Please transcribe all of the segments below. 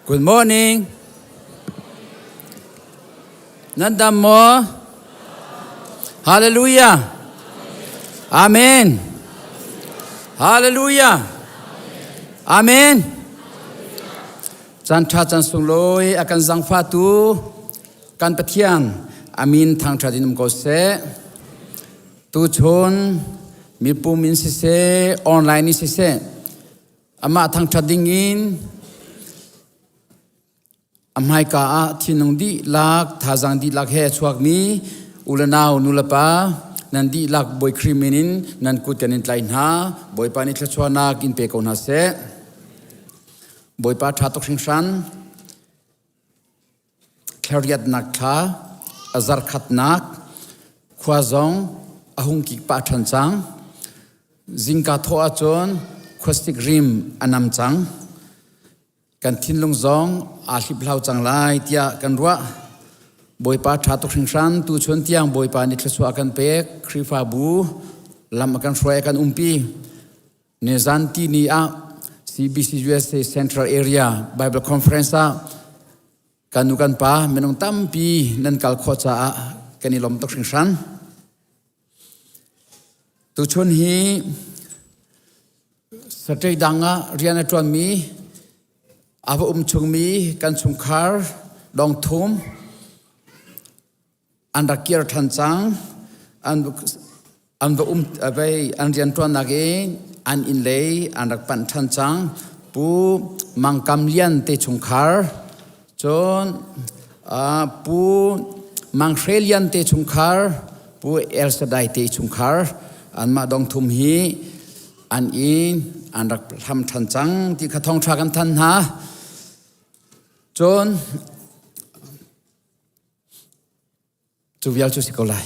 Good morning. Nan dam maw? Hallelujah. Amen. Hallelujah. Amen. Caan ṭha caan sunglawi a kan zangfahtu kan Pathian amin thangṭhat in um ko seh. Tuchun mipum in siseh, online in siseh, amah thangṭhat dingin a hmaika ah thinlung dihlak, thazaang dihlak he a chuakmi u le nau, nu le pa, nan dihlak Bawi Khrih min in nan kut kan in tlaih hna. Bawipa nih thluachuahnak in pe ko hna seh. Bawipa ṭha tuk hringhran. Thlariatnak thla a zarkhatnak khua zong a hung kik pah ṭhan cang. Zingka thawh ahcun khuasik rim a nam cang. Kan thinlung zong aa hliphlau cang lai tiah kan ruah. Bawipa ṭha tuk hringhran tuchun tiang Bawipa nih thluachuah a kan pek. Khrihfabu lam a kan hruai a kan umpi. Nizan tini ah CBC USA Central Area Bible Conference ah kan nu kan pa minung tampi nan kal khawh caah kan i lawm tuk hringhran. Tuchun hi Saturday dang ah rian a ṭuanmi a va um chungmi kan chungkhar dongthum an rak kir ṭhan cang. An an va um vei an rianṭuannak i an inn lei an rak panh ṭhan cang. Pu Mang Kam Lian te chungkhar, cun Pu Mang Hre Lian te chungkhar, Pu El Shaddai te chungkhar, anmah dongthum hi an inn an rak hlam ṭhan cang ti kha thawngṭha kan thanh hna. Cun Cu vial cu si ko lai.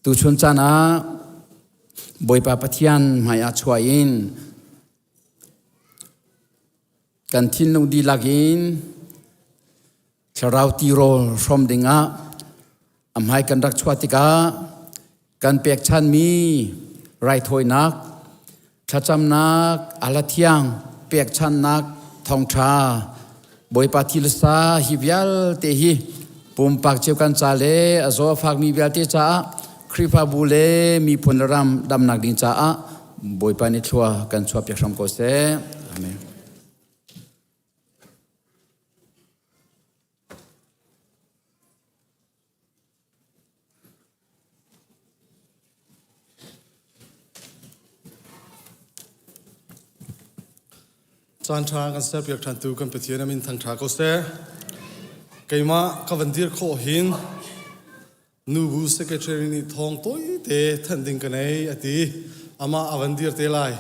Tuchun caan ah Bawipa Pathian hmai ah chuah in kan thinlung dihlak in thlarau tirawl hrawm dingah a hmai kan rak chuah tikah kan pekchanmi raithawinak thlacamnak ala thiang pekchannak thawngṭha Bawipa thil sa hi vialte hi pumpak cio kan ca le a zaw a fakmi vialte caah Khrihfabu le miphun le ram damnak ding caah Bawipa nih thlua kan chuahpiak hram ko seh. Amen. Caan ṭha kan serpiak ṭhantu kan Pathian a min thangṭha ko seh. Keimah ka van dir khawh hin nubu secretary nih thawng tawite thanh ding ka nei a ti. Amah a van dir te lai.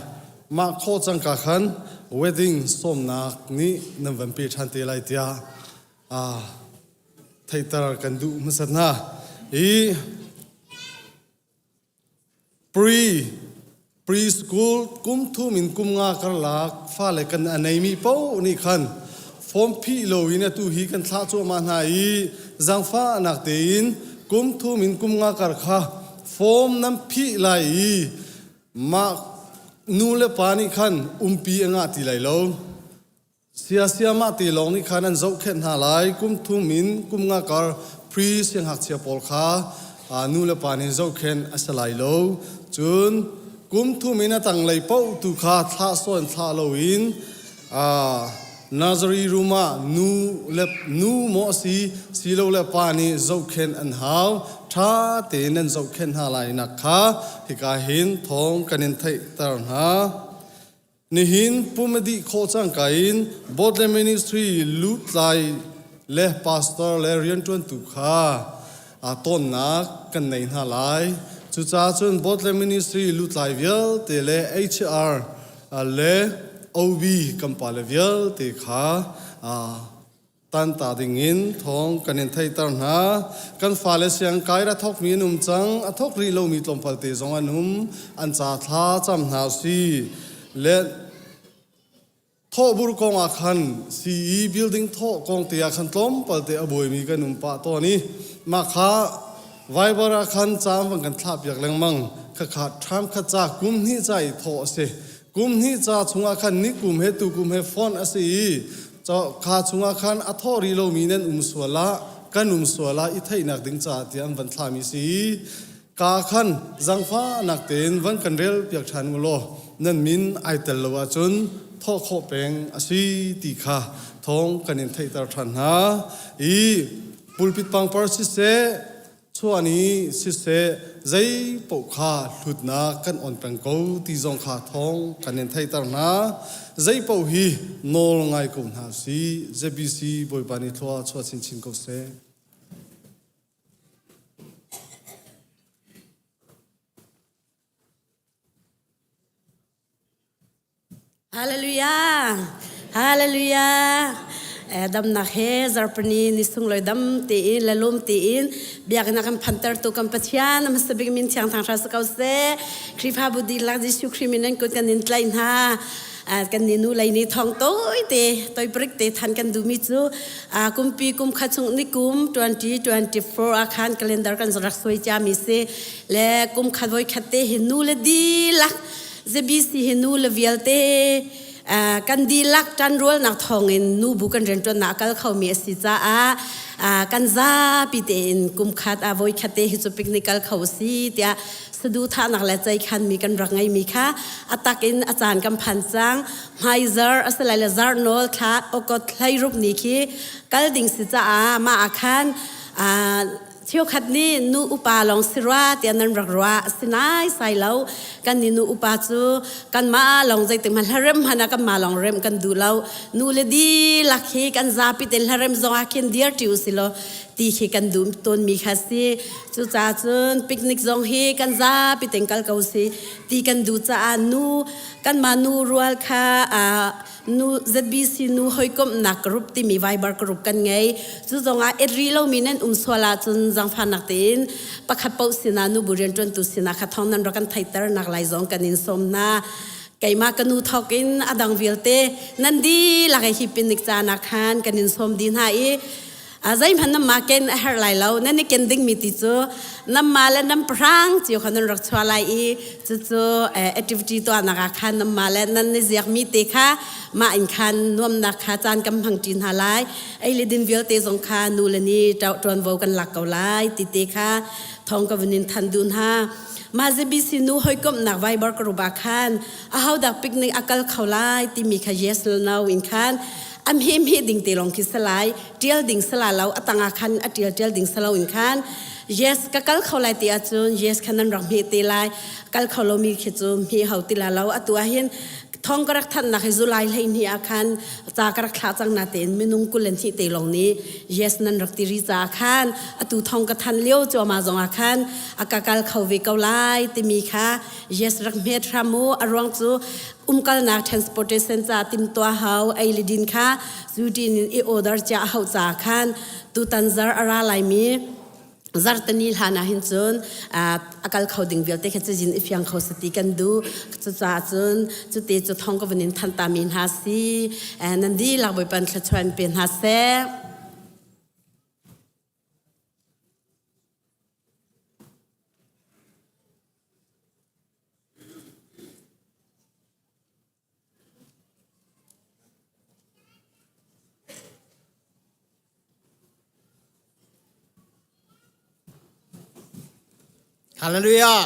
Mah khawh cangka khan wedding sawmnak nih nan van pe ṭhan te lai tiah theihter kan duh hmasat hna. Hi pre preschool kum thum in kum nga karlak fale kan a neimi paoh nih khan form phih loin atu hi kan thlah cuahmah hna i zaangfahnak tein kum thum in kum nga kar kha form nan phih lai i mah nu le pa nih khan umpi a ngah ti lai lo. Siasia mah te lawng nih khan an zohkhenh hna lai. Kum thum in kum nga kar pre siangngakchia pawl kha nu le pa nih zohkhenh a si lai lo. Cun kum thum in a tanglei paoh tu kha thlah sawn thlah loin nursery room ah nu le nu maw a si silo le pa nih zohkhenh an hau. Ṭha tein nan zohkhenh hna lai nak kha hika hin thawng kan in theihter hna. Nihin pum a dih khawh cangka in Board le Ministry lutlai le pastor le rianṭuantu kha aa tawnnak kan nei hna lai. Cucaah cun Board le Ministry lutlai vialte le HR le OB kan pale vialte kha Tanta dingin thawng kan in theihter hna. Kan fale siangkai ra thawkmi an um cang. A thawk rih lomi tlawmpal te zong an um. An ca thla cam hna si. Le thawhbur kong ah khan CE building thawh kong te ah khan tlawmpal te a buaimi kan um pah tawn i mah kha. Viber ah khan ca an van kan thlah piak lengmang. Khakha ṭham kha ca kum hnih ca i thawh a si. Kum hnih ca chungah khan ni kum he tu kum he phone a si i kha chungah khan a thawh rih lomi nan um sual ah kan um sual ah i theihnak ding caah tiah an van thlahmi si. Ka khan zangfahnak tein van kan rel piak ṭhan u law nan min ai tel lo ahcun thawh khawh peng a si ti kha thawng kan in theihter ṭhan hna. I pulpit pangpar siseh, chuahni siseh, zei paoh kha hlutnak kan on peng ko ti zong kha thawng kan in theihter hna. Zei paoh hi nawl ngai ko hna si. ZBC Bawipa nih thlua chuah chinchin ko seh. Hallelujah! Hallelujah! Damnak he zarpani ni sunglawi dam tein le lawm tein biakinn ah kan phantertu kan Pathian a hmasa bik min thiang thang hra si ko seh. Khrihfabu dihlak Jesuh Khrih min nan kut kan in tlaih hna. Kan ni nu lei ni thong toi te toi prik te than kan duhmi cu kumpi kum khat chung ni kum 2024 ah khan calendar kan rak suai ciami si le kum khat voi khat te hi nu le dihlak ZBC hi nu le vialte kan dihlak ṭanrualnak thawngin nu bu kan rianṭuannak a kal khomi a si caah kan zapi tein kum khat ah voi khat te hi cu picnic kal kho si tiah saduhthahnak le ceikhanmi kan rak ngeimi kha a tak in a caan kan phan cang. Hmaizar asilai le zarhnawl thla okot hleiruk ni khi kal ding si caah mah ah khan cheukhat nih nu upa lawng si rua tiah nan rak ruah sinai sai lo. Kan ni nu upa cu kanmah lawng zeitik hmanh hlarem hmanh ah kanmah lawng rem kan duh lo. Nu le dihlak hi kan zapi tein hlarem zong ah khin dir ṭi usilaw ti khi kan duh tawnmi kha si. Cucaah cun picnic zong hi kan zapi tein kal ko si ti kan duh caah nu kanmah nu rual kha nu ZBC nu hawikomhnak group timi Viber group kan ngei. Cu zongah et rih lomi nan um sual ahcun zaangfahnak tein pakhat paoh sinah nu bu rianṭuantu sinah kha thawng nan rak kan theihter nak lai zong kan in sawm hna. Keimah ka nu thawk in a dang vialte nan dihlak hi picnic caan ah khan kan in sawm dih hna i zeihmanh nan mah ken a herh lai lo. Nan i ken dingmi ti cu nanmah le nan pahrang cio kha nan rak chuah lai i cucu activity tuahnak ah khan nanmah le nan i ziakmi te kha mah in khan nuamnak kha caan kan hmang ṭi hna lai. Ei le din vialte zong kha nu le ni ṭuanvo kan lak ko lai ti te kha thawng ka vun in than duh hna. Mah ZBC nu hawikomhnak Viber group ah khan ahodah picnic a kal kho lai timi kha yes le no in khan a hme hme ding te lawng khi si lai. Tial ding sala lo a tangah khan a tial tial ding salo in khan yes ka kal kho lai ti ahcun yes khan nan rak hme te lai. Kal kho lomi khi cu hme ho ti la lo. Atu ah hin thong ka rak thannak hi July 12 ah khan ca ka rak thlah cang na tein minung 22 te lawng nih yes nan rak ti ri ca khan atu thong ka than lio cuama zong ah khan a ka kal kho ve ko lai timi kha yes rak hmet hram u. A ruang cu umkalnak transportation ca timtuah hau ei le din kha zutin in i order cia hau ca khan tutan zar a ra laimi zartani hlan ah hin cun a kal kho ding vialte kha cazin i fiang kho sati kan du. Cucaah cun cute cu thong ka vun in than ta mi hna si. Nan dihlak Bawipa thluachuah in pe hna seh. Hallelujah.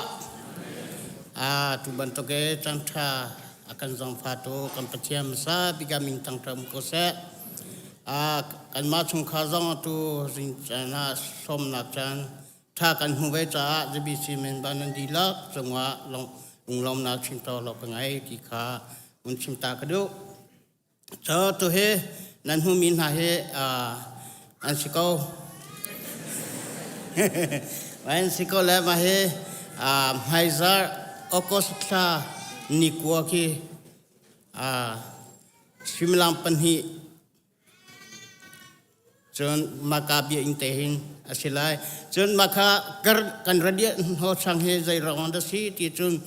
Ah, tu bantuk e cangtha akan zong fa tu kan Pathian sa bika ming tang tram ko se. Ah, kan ma chungkhar zong tu zing chana som nak chan tha kan hmu ve caah ZBC member nan dihlak cungah lunglawmnak chim to lo ka ngei ti kha un chim ta ka duh. So tu hi nan hmumi hna hi an si ko. An si ko le mah hi hmaizar August thla ni kua khi suimilam pahnih Cun maka biainn te hin a si lai. Cun maka kan radiah hnaw sang hi zei ruang dah si ti cun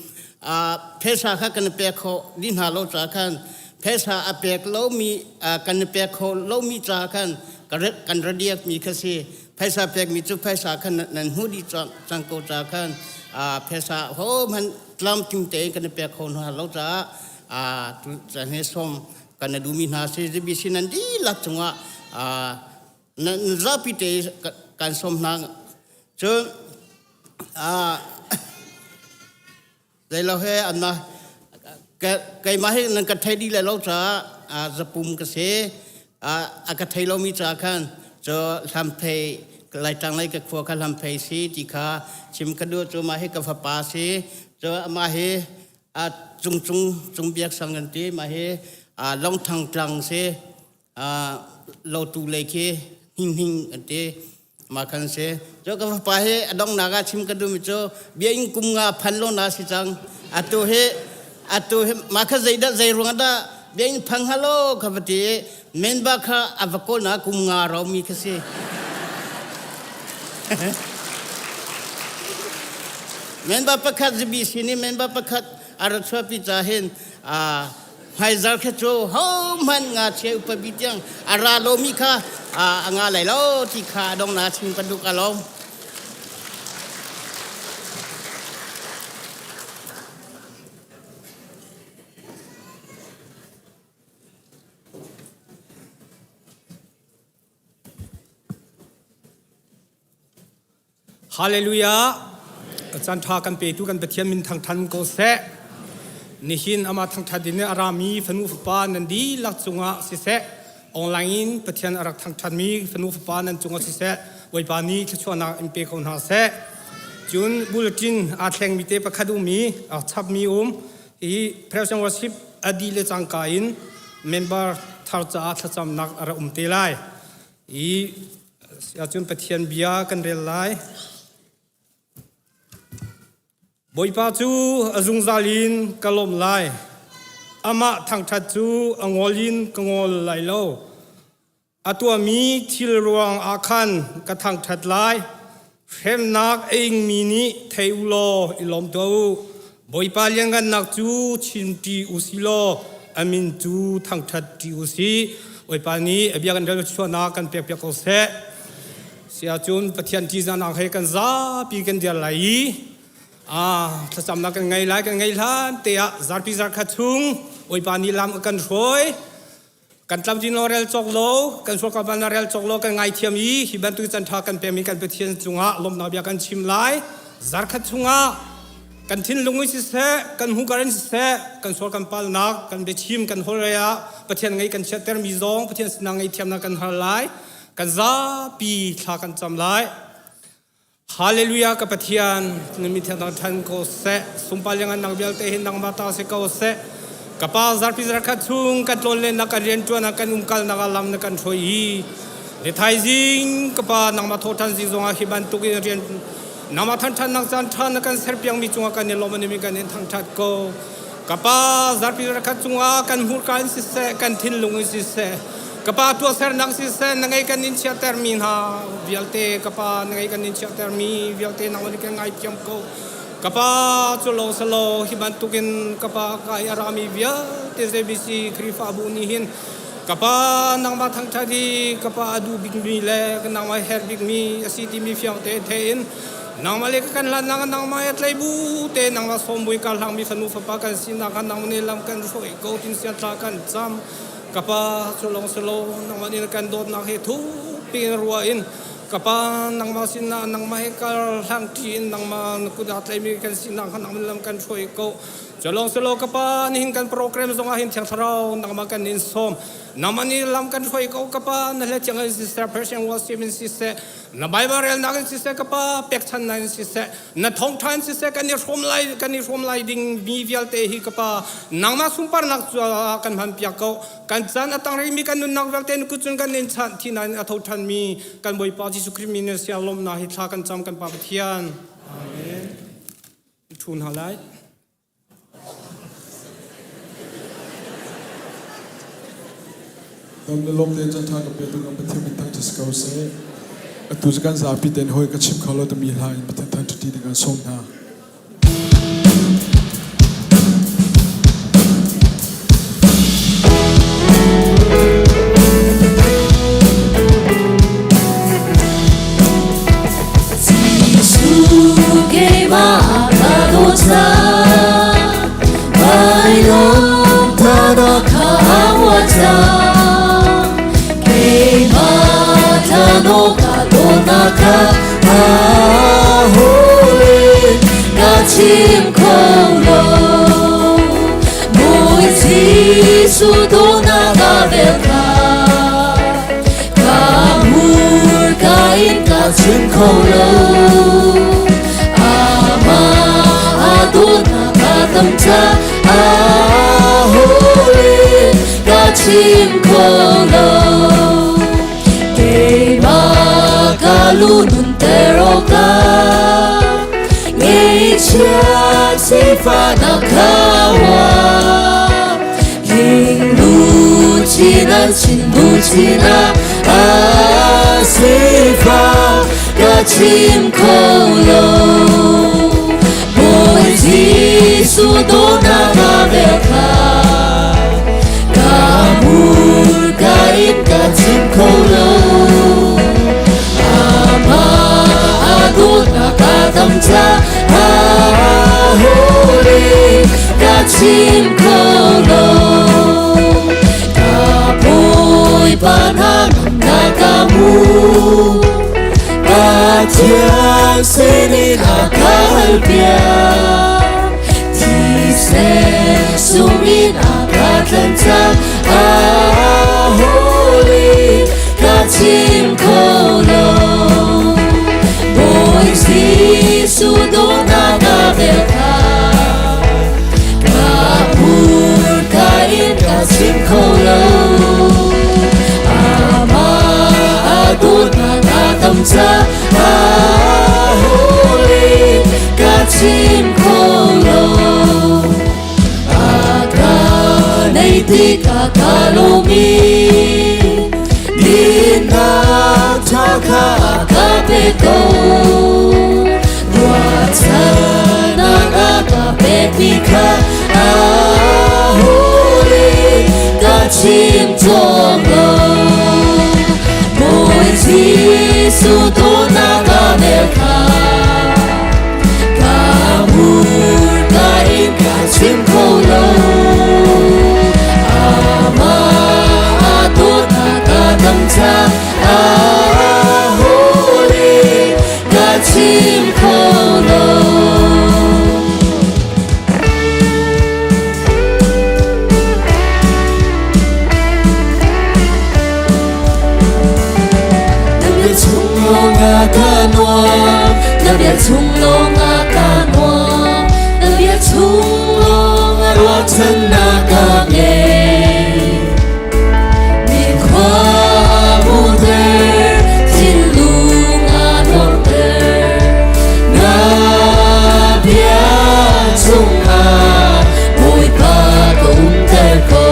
phaisa kha kan i pek kho dih hna lo ca khan phaisa a pek lomi kan i pek kho lomi ca khan kan radiak mi kha si. Phaisa pekmi cu phaisa khan nan hmuh dih cang ko ca khan phaisa hohmanh tlamtling tein kan i pek kho hna lo caah caan hi sawm kan i duhmi hna si. ZBC nan dihlak cungah nan zapi te kan sawm hna. Cun Zeilo he anmah keimah hi nan ka thei dih lai lo caah zapum ka si. A ka thei lomi caah khan cu hlamphei Laitlang lei ka khua kha hlamphei si ti kha chim ka duh cu mah hi ka fapa si. Cu amah hi cung cung cung biak sang kan ti mah hi longthang tlang si. Lotu lei khi hninghning an ti. Mah khan si. Cu ka fapa hi a donghnak ah chim ka duhmi cu bia in kum nga phan lo na si cang. Atu hi atu hi mah kha zeidah zei ruang dah bia in phang halo kha va ti i menba kha a va kawl na kum nga raumi kha si. Menba pakhat ZBC nih menba pakhat a ra chuahpi ca hin hmaizar kha cu hohmanh ngakchia upa bi tiang a ra lomi kha a nga lai lo ti kha a dong na chim kan duh ka lo. Hallelujah! Caan ṭha kan petu kan Pathian min thangṭhan ko seh. Nihin amah thangṭhat in a rami fanu fapa nan dihlak cungah siseh, online in Pathian a rak thangṭhatmi fanu fapa nan cungah siseh, Bawipa nih thluachuahnak in pe ko hna seh. Cun bulletin aa thlengmi te pakhat um i a chapmi um hi Present Worship a dih le cangka in member thar caah thlacamnak a rak um te lai. I ahcun Pathian bia kan rel lai. Bawipa cu a zungzal in ka lawmh lai. Amah thangṭhat cu a ngol in ka ngol lai lo. A tuahmi thil ruang ah khan ka thangṭhat lai. Hremnak a ingmi nih thei u law i lawm tuah u. Bawipa lianngannak cu chim ṭi u si law a min cu thangṭhat ṭi u sih. Bawipa nih a bia kan rel chuahnak kan pekpiak ko seh. Si ahcun Pathian ṭihzahnak he kan zapi kan dir lai i thlacamnak kan ngei lai kan ngei hlan te ah zarpi zarkhat chung Bawipa nih lam a kan hruai. Kan tlamtlin lo rel cawk lo, kan sualkap na rel cawk lo, kan ngaithiam i hi bantuk can ṭha kan pemi kan Pathian cungah lawmhnak bia kan chim lai. Zarkhat chungah kan thinlung in siseh, kan hmukar in siseh, kan sual kan palnak, kan biachim, kan holhrei ah Pathian ngei kan chiattermi zong Pathian sinah ngaihthiamnak kan hal lai. Kan zapi thla kan cam lai. Hallelujah ka Pathian na mi thiang ṭhan ko seh sungpar liangannak vialte hi nangmah ta si ko seh ka pa zarpi zarkhat chung kan tlawn lennak kan rianṭuan ah kan umkalnak ah lam na kan hruai i le thaizing ka pa nangmah thawhṭhan zing zongah hi bantuk in rian nangmah thanṭhatnak caan ṭha na kan serpiakmi cungah kan i lawm ani kan in thangṭhat ko Ka pa zarpi rakhat cungah kan hmurka in siseh, kan thinlung in siseh, ka pa tuahsernak siseh, na ngei kan in chiahtermi hna vialte, ka pa na ngei kan in chiahtermi vialte nang nih kan ngaithiam ko. Ka pa cu lo salo hi bantukin ka pa ka i a rami vialte ZBC Khrihfabu nih hin ka pa nangmah thangṭhat hi ka pa a duh bikmi le nangmah herh bikmi a si timi fiang te thein Nangmah le ka kan hlannak nangmah he tlei bu te nangmah sawmbui ka hlangmi fanu fapa kan sinak ah nangmah nih lam kan hruai ko tin sia thla kan cam ka pa cu lawng si lo nangmah nih kan dawtnak he thupi in rua in ka pa nangmah sinah nangmah he kar hlang ṭi in nangmah na kut ah tleimi kan sinak kha nangmah lam kan hruai ko cu lawng si lo ka pa nihin kan program zong ah hin thiang thlarau nangmah kan in sawm nangmah nih lam kan hruai ko ka pa na hle thiang in siseh Persian worship in siseh Na Bible relnak in siseh ka pa pekchannak in siseh na thawngṭha in siseh kan i hrawm lai kan i hrawm lai ding mi vialte hi ka pa nangmah sunparnak cu kan hman piak ko kan caan a tang rihmi kan nunnak vialte na kut cun kan in chanh thina in a tho ṭhanmi kan Bawipa Jesuh Khrih min in sia lawmnak hi thla kan cam kan Pa Pathian Amen ṭhu hna lai Dam le lawm tein caan ṭha ka petu kan Pathian min thangṭhat si ko seh. Atu cu kan zapi tein hawi ka chim kho lo timi hla in Pathian thangṭhat ding kan sawm hna. Keimah ka dawt cang Vailom tana kha wa cang Keimah tlano ka dawtnak kha a hawi ka chim kho lo Bawi Jesuh dawtnak a vel kha Ka hmurka in ka chim kho lo Amah a dawtnak a tam caah hawi ka chim kho lo Keimah ka lu nunter awkah Ngeihchia sifahnak kha huam King lu chin an chin bu chin ah a sifah ka chim kho lo Bawi Jesuh dawtnak a vel kha ka hmurka in ka chim kho lo Amah a dawtnak a tam caah holy ka chim kho lo Ka Bawipa hna na ka hmu Pathian sinin a ka halpiak Thisen sungin a ka tlanh caah holy ka chim kho lo Bawi Jesuh dawtnak a vel kha ka hmurka in ka chim kho lo Amah a dawtnak a tam caah holy ka chim kho lo A ka nei tikah ka lawm i dinnak ṭha kha a ka pe ko. Ruahchannak a ka pekmi kha a holy ka chim cawk lo. Bawi Jesuh dawtnak a vel kha Ka hmurka in ka chim kho lo. Amah a dawtnak a dam caah holy ka chim kho lo. Na bia chung lawngah ka nuam, na bia chung lawngah ka nuam, na bia chung lawngah ruahchannak ka ngei. Mi khua hmuhter, thinlung a nuamhter, na bia chungah Bawipa ka umter ko.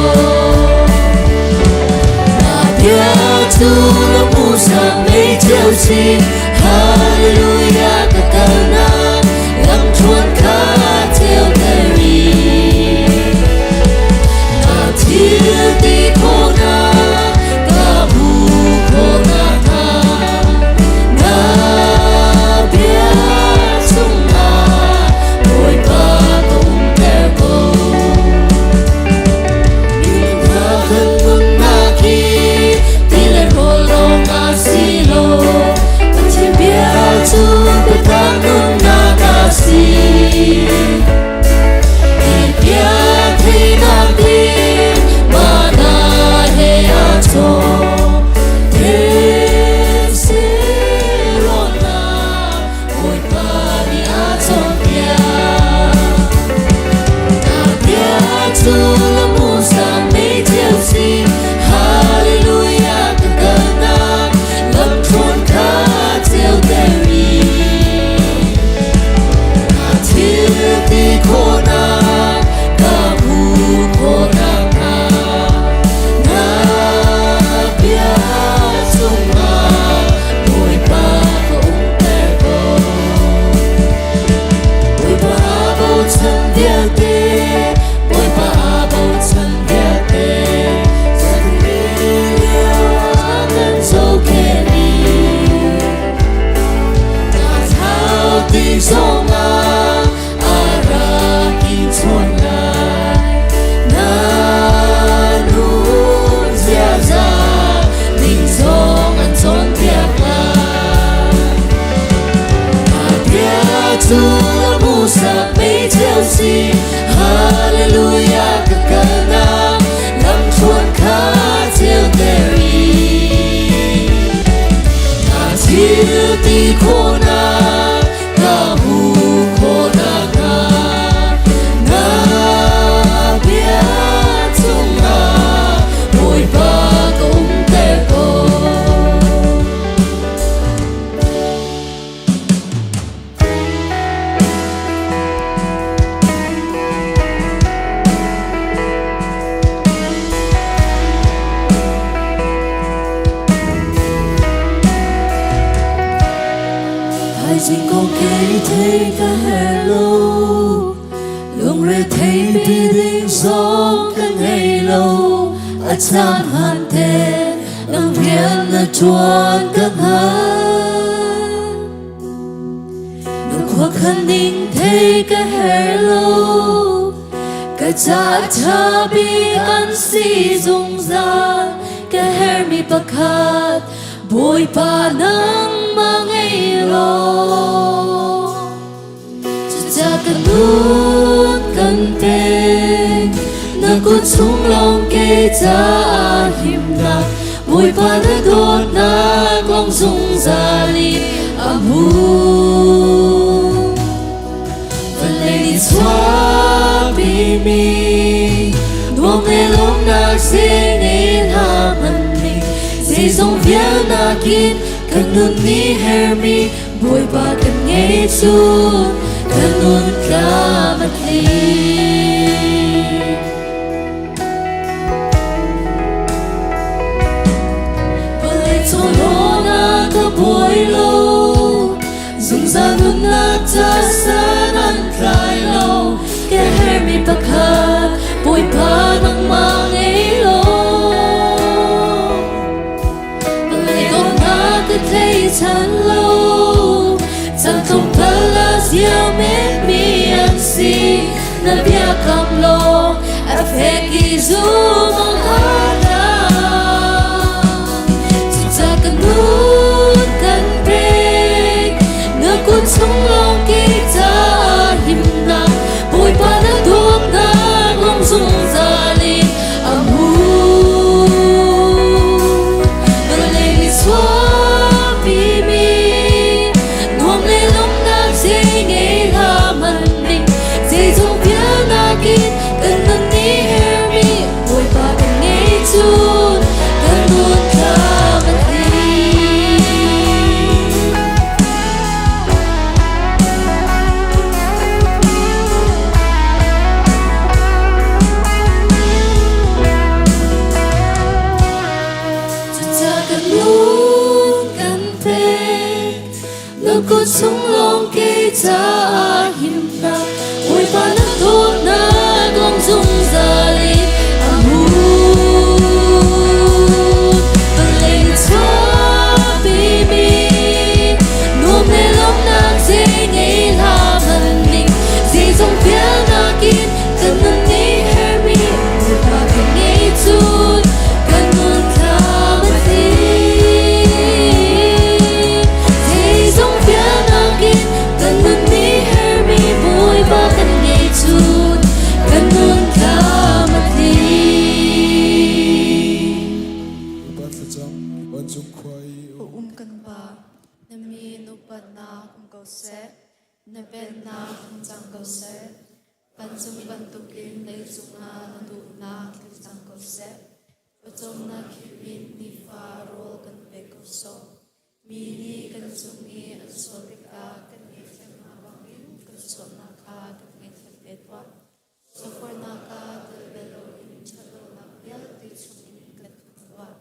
Hallelujah ka kalnak lamthluan kha ceuter i. tik zongah a rak in chawn lai. Na nun ziaza ning zong an cawnpiak lai. Na bia cu musak mei cio si, Hallelujah ka kalnak lamthluan kha ceuter i na thil ti khawhnak ka hmuh khawh nakhnga na bia cungah Bawipa ka umter ko. Thaizing kong kei thei ka herh lo lungre thei pi ding zong ka ngei lo a caan hman te nang rian na ṭuan ka hngal Na khuakhan ning thei ka her lo ka ca ṭha bik an si zungzal ka hermi pakhat Bawipa nangmah ngei law cuca ka nun kan pek na kut chung lawng ke caah himnak Bawipa na dawtnak lawng zungzal in a hmun. Vawlei nih chuahpimi nuam le lawmnak sinin a hmanmi zeizong vialnak in kan nun nih hermi Bawipa kan ngei cu kan nun tlam a tling. Vawleicung rawn ah ka buai lo, zungzal nunnak ca san an tlai lo. Ka herhmi pakhat, Bawipa nangmah ngei lo. Vawlei dawtnak ka thei chan lo, chan tlawmpal ah ziam mi an si. Na biakam lawng a fek i zum ang hna. Cuca ka nun kan pek, na kut chung lawng ki caah himnak, Bawipa na dawtnak lawng zungzal in a hmun. Vawlei nih chuahpimi nuam le lawmhnak zei ngei hlah hmanh ning zeizong vialnak in kan nun nih herhmi Bawipa kan ngei cun kan nun tlam a tling. Cucaah kan nun kan pek na kut chung lawng kei caah himnak Bawipa na dawtnak lawng zungzal in a hmun. Vawlei nih chuahpimi nuam le lawmhnak zei ngei hlah hmanh ning zeizong vialnak in kan nun nih herhmi Bawipa kan ngei cun kan nun thlam a tling. Zeizong vialnak in kan nun nih herhmi Bawipa kan ngei cun kan nun thlam a tling. Upat thlacam vancung khua i Um kan Pa, na min upatnak um ko seh, na pennak hung cang ko seh. Vancung bantukin leicung ah na duhnak tling cang ko seh. Pawcawmnak khim in nifa rawl kan pe ko sawh. Mi nih kan cung i an sual tikah kan ngaihthiam hna bangin kan sualnak kha kan ngaihthiam ve tuah. Sofornak ah tel bel loin ṭhatlonak vialte chungin kan thup tuah.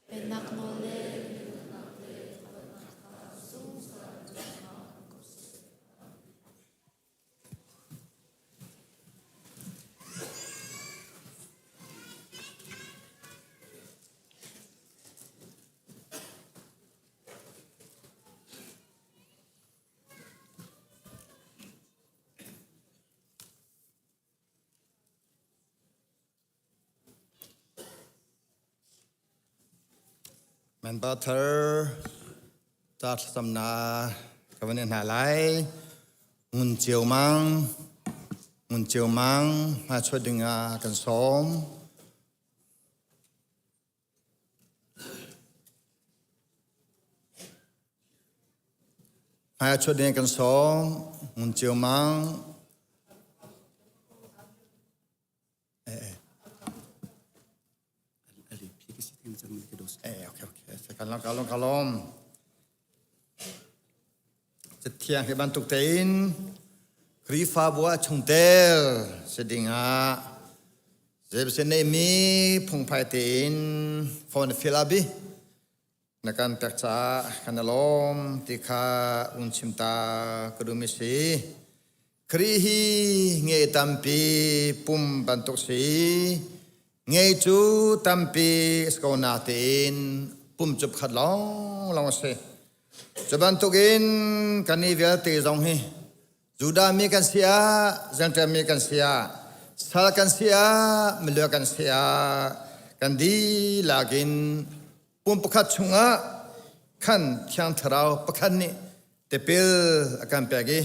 Pennak nawl le nunnak le hngalhnak kha zungzal cungah um ko seh. Member thar ca thlacamnak ka van in hna lai. Ngun Ceu Mang, Ngun Ceu Mang hmaichuah ding ah kan sawm. Hmaichuah ding ah kan sawm. Ngun Ceu Mang. Eh, okay, okay. Kalom, kalom, kalom. Cathiang hi bantuk tein Khrihfabu ah chungtel si dingah zeibase neihmi phungphai tein phone fill up i na kan pek caah kan i lawm ti kha un chim ta ka duhmi si. Khrih hi nge tampi pum bantuk si. Nge cu tampi si ko natein pum cu pakhat lawnglawng a si. Cu bantukin kannih vialte zong hi Judah mi kan si ah, Gentile mi kan si ah, sal kan si ah, milua kan si ah, kan dihlak in pum pakhat chungah khan Thiang Thlarau pakhat nih tipil a kan pek i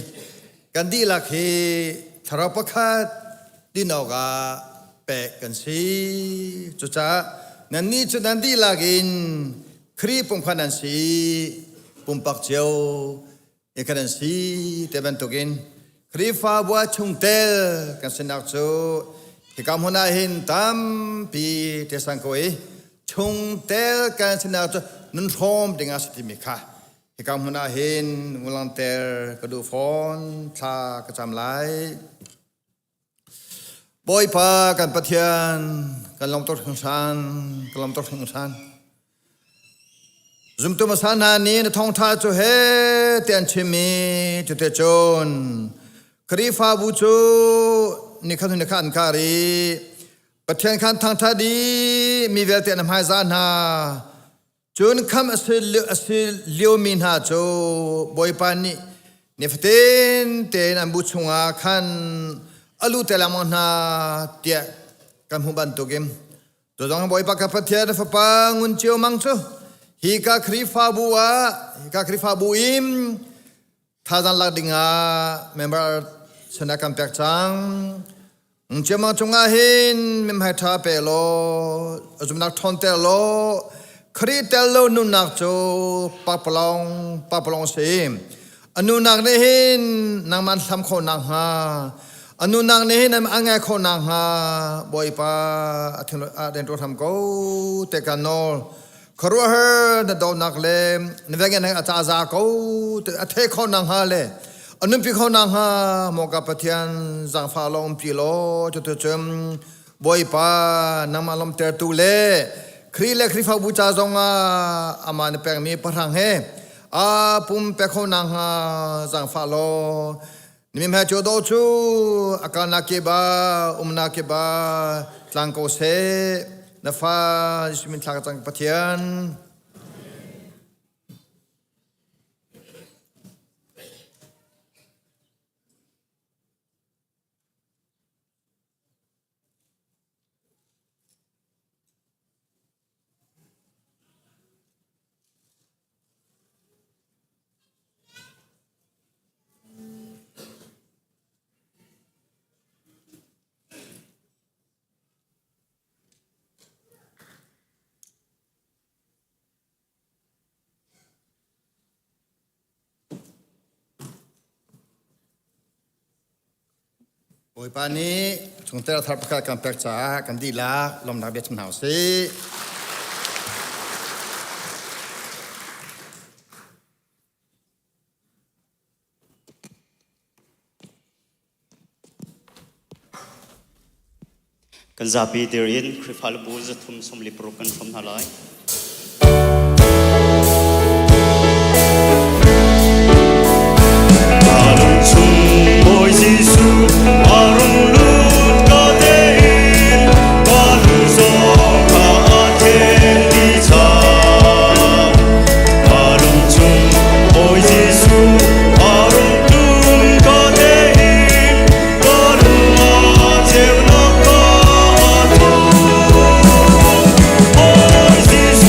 kan dihlak hi thlarau pakhat din awkah pek kan si. Cucaah nannih cu nan dihlak in Khrih pumkhat nan si, pumpak cio i kan si te bantukin Khrihfabu ah chungtel kan sinak cu hika hmun ah hin tampi te sang ko i chungtel kan sinak cu nun hrawm ding ah si timi kha Hika hmun ah hin ulangter ka duh fawn, thla ka cam lai. Bawipa kan Pathian, kan lawm tuk hringhran, kan lawm tuk hringhran. Zumtu hmasa hna nih na thawngṭha cu he ti an chim i cuti cun Khrihfabu cu nikhat hnu nikhat an kar i Pathian khan thangṭhat i mi vialte an hmaizah hna. Cun khamh a si liomi hna cu Bawipa nih nifatin tein an bu chungah khan a lu te lengmang hna tiah kan hmuh bantukin cu zong Bawipa ka Pathian Fapa ngun cio mang cu hi ka Khrihfabu ah hi ka Khrihfabu in Thazaang lak dingah member sana kan pek cang. Chiamang cungah hin mimhai ṭha pe law, zumnak ṭhawn ter law, Khrih tel lo nunnak cu pakpalawng pakpalawng si. A nunak nih hin nangmah an hlam khawh nakhnga, a nunak nih hin an ngai khawh nakhnga, Bawipa a thin a den hram ko te kan nawl. Khuaruahhar na dawtnak le na vengen a ca za ko a thei kho na hnga le a nunpi kho na hnga maw ka Pathian zaangfah law umpi law cutu cun Bawipa nangmah lawmtertu le Khrih le Khrihfabu ca zongah amah na pekmi pahrang he a pum pek kho na hnga zaangfah law Mimhai cu do cu a kalnak kip ah umnak kip ah tlang ko seh. Na fa Jesuh min thla ka cang Pathian. Bawipa nih chungtel thar pakhat kan pek caah kan dihlak lawmnak bia chim hna usih. Kan zapi dir in Khrihfabu 346 kan hrawm hna lai. Bawi Jesuh a rung lut ka tein ka lung zong kha a then dih cang. Ka lung chung Bawi Jesuh a rung tlun ka tein ka lung ah ceunak ka a thawk. Bawi Jesuh.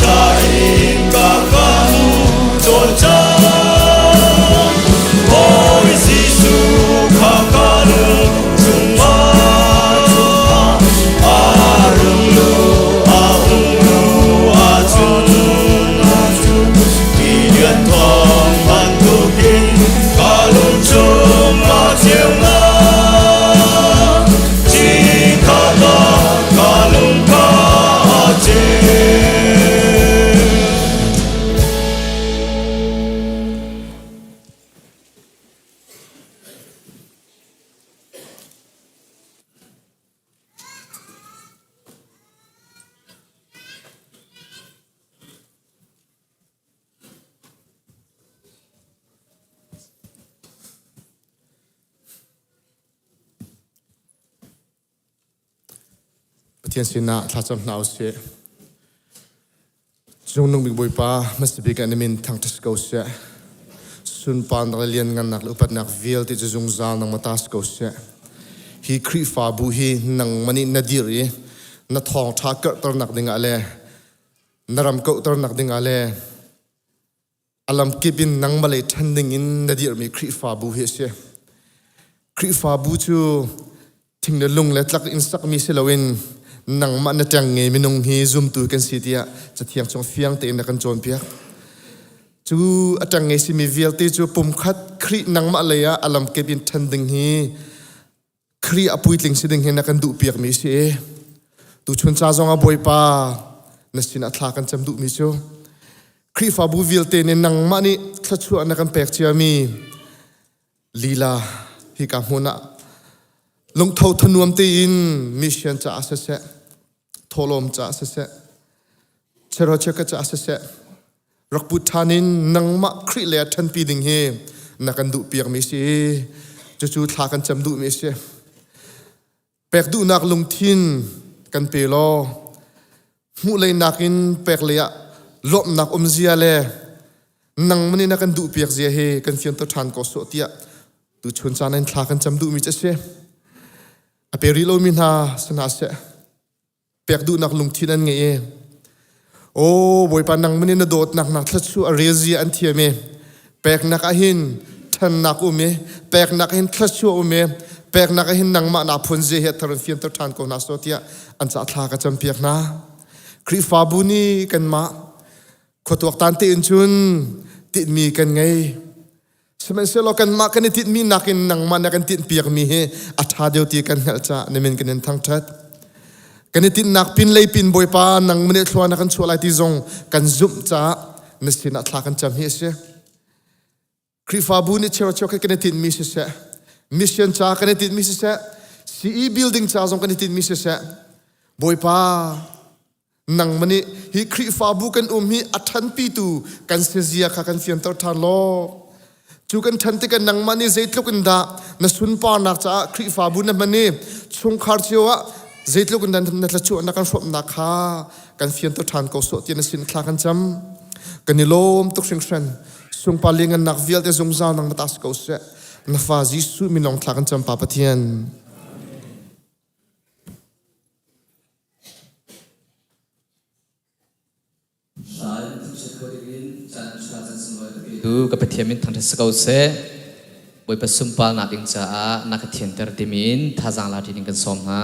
ṭha in ka kan cawn cang. Bawi Jesuh kha ka lung chungah a rung luh a hung luh ahcun tilian thawng bantukin ka lung chungah ceunak chikkhat ah ka lung kha a ceu. Pathian sinah thlacam hna usih. Cungnung bik Bawipa, hmasa bik ah na min thangṭhat si ko seh. Sunparnak le lianngannak le upatnak vialte cu zungzal nangmah ta si ko seh. Hi Khrihfabu hi nangmah nih na dirh i na thawngṭha karhternak dingah le na ram kauhternak dingah le a lamkip in nangmah lei ṭhan dingin na dirhmi Khrihfabu hi a si. Khrihfabu cu thing le lung le tlak in sakmi si loin nangmah na ṭengnge minung hi zumtu kan si tiah Cathiang chung fiang tein na kan cawnpiak. Cu a ṭengnge simi vialte cu pumkhat Khrih nangmah lei ah a lamkip in ṭhan ding hi Khrih a puitling si ding hi na kan duhpiakmi si. Tuchun ca zong ah Bawipa na sinah thla kan cam duhmi cu Khrihfabu vialte nih nangmah nih thluachuah na kan pek ciami lila hika hmun ah lungtho thanuam tein mission caah siseh, thawhlawm caah siseh, cherocheka caah siseh, rak put ṭhan in nangmah Khrih le ṭhanpi ding hi na kan duhpiakmi si. Cucu thla kan cam duhmi a si. Pek duhnak lungthin kan pe law hmuh lei nakin pek lei ah lawmhnak um zia le nangmah nih na kan duhpiak zia hi kan fianter ṭhan ko sawh tiah tuchun caan in thla kan cam duhmi cu a si. A pe rih lomi hna si hna seh pek duhnak lungthin an ngei i Aw Bawipa nangmah nih na dawtnak nak thluachuah a rel zia an thiam i peknak ah hin ṭhannak um i peknak ah hin thluachuah um i peknak ah hin nangmah naa phun zia hi a thar in fianter ṭhan ko hna sawh tiah an ca thla ka campiak hna. Khrihfabu nih kanmah khuatuaktan tein cun tinhmi kan ngei. Sihmanhsehlaw kanmah kan i tinhmi nakin nangmah na kan tinhpiakmi hi a ṭha deuh ti kan hngalh caah na min kan in thangṭhat. Kan i tinhnak pin lei pin Bawipa nangmah nih thlua na kan chuah lai ti zong kan zumh caah na sinah thla kan cam hi a si. Khrihfabu nih cheu cheu kan i tinhmi siseh, mission ca kan i tinhmi siseh, CE building ca zong kan i tinhmi siseh, Bawipa Nangmah nih hi Khrihfabu kan um hi a ṭhanpitu kan si zia kha kan fianter ṭhan law cu kan ṭhan tikah nangmah nih zeitluk in dah na sunparnak caah Khrihfabu na hman i chungkhar cio ah zeitluk in dah na thlachuah na kan hrawmhnak kha kan fianter ṭhan ko sawh ti na sin thla kan cam. Kan i lawm tuk hringhran. Sungpar liangannak vialte zungzal nangmah ta si ko seh. Na fa Jesuh min lawng thla kan cam Pa Pathian. Tu ka Pathian min thangṭhat si ko seh. Bawipa sunparnak ding caah na ka thianter timi in thazaang la ṭi ding kan sawm hna.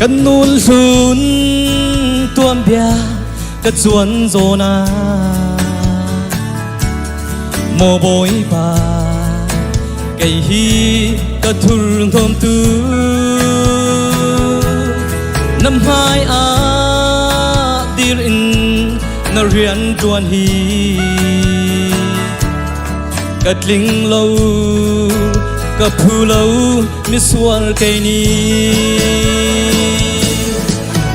Kan nul hlun tuanbia ka cuan zawn ah Maw Bawipa kei hi ka thurhnawm tu na hmai ah dir in na rian ṭuan hi ka tling lo ka phu lo misual kei ni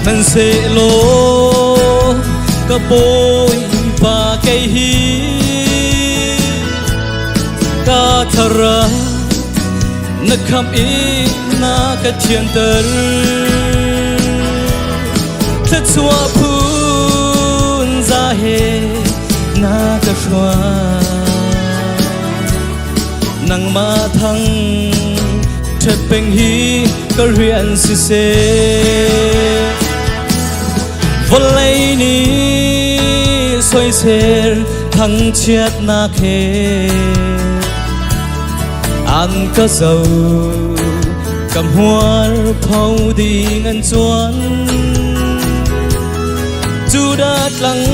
hmanhsehlaw ka bawipa kei hi ka thara na khamh i na ka thianter. Thluachuah phun za he na ka hruai. Nangmah thang ṭhat peng hi ka rian siseh. Vawlei nih soisel thangchiatnak he an ka zo ka hmuar pho ding an chuan. Judah tlang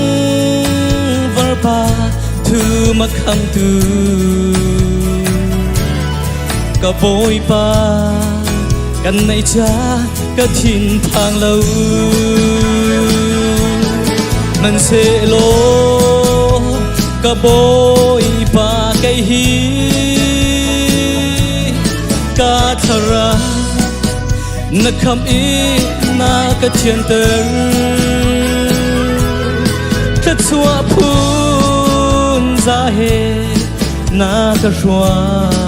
varpa thu makhamtu ka Bawipa kan neih cha ka thin phang lo. Hmanhsehlaw ka Bawipa kei hi ka thlarau na khamh i na ka thianter. Thluachuah phun za he na ka hruai.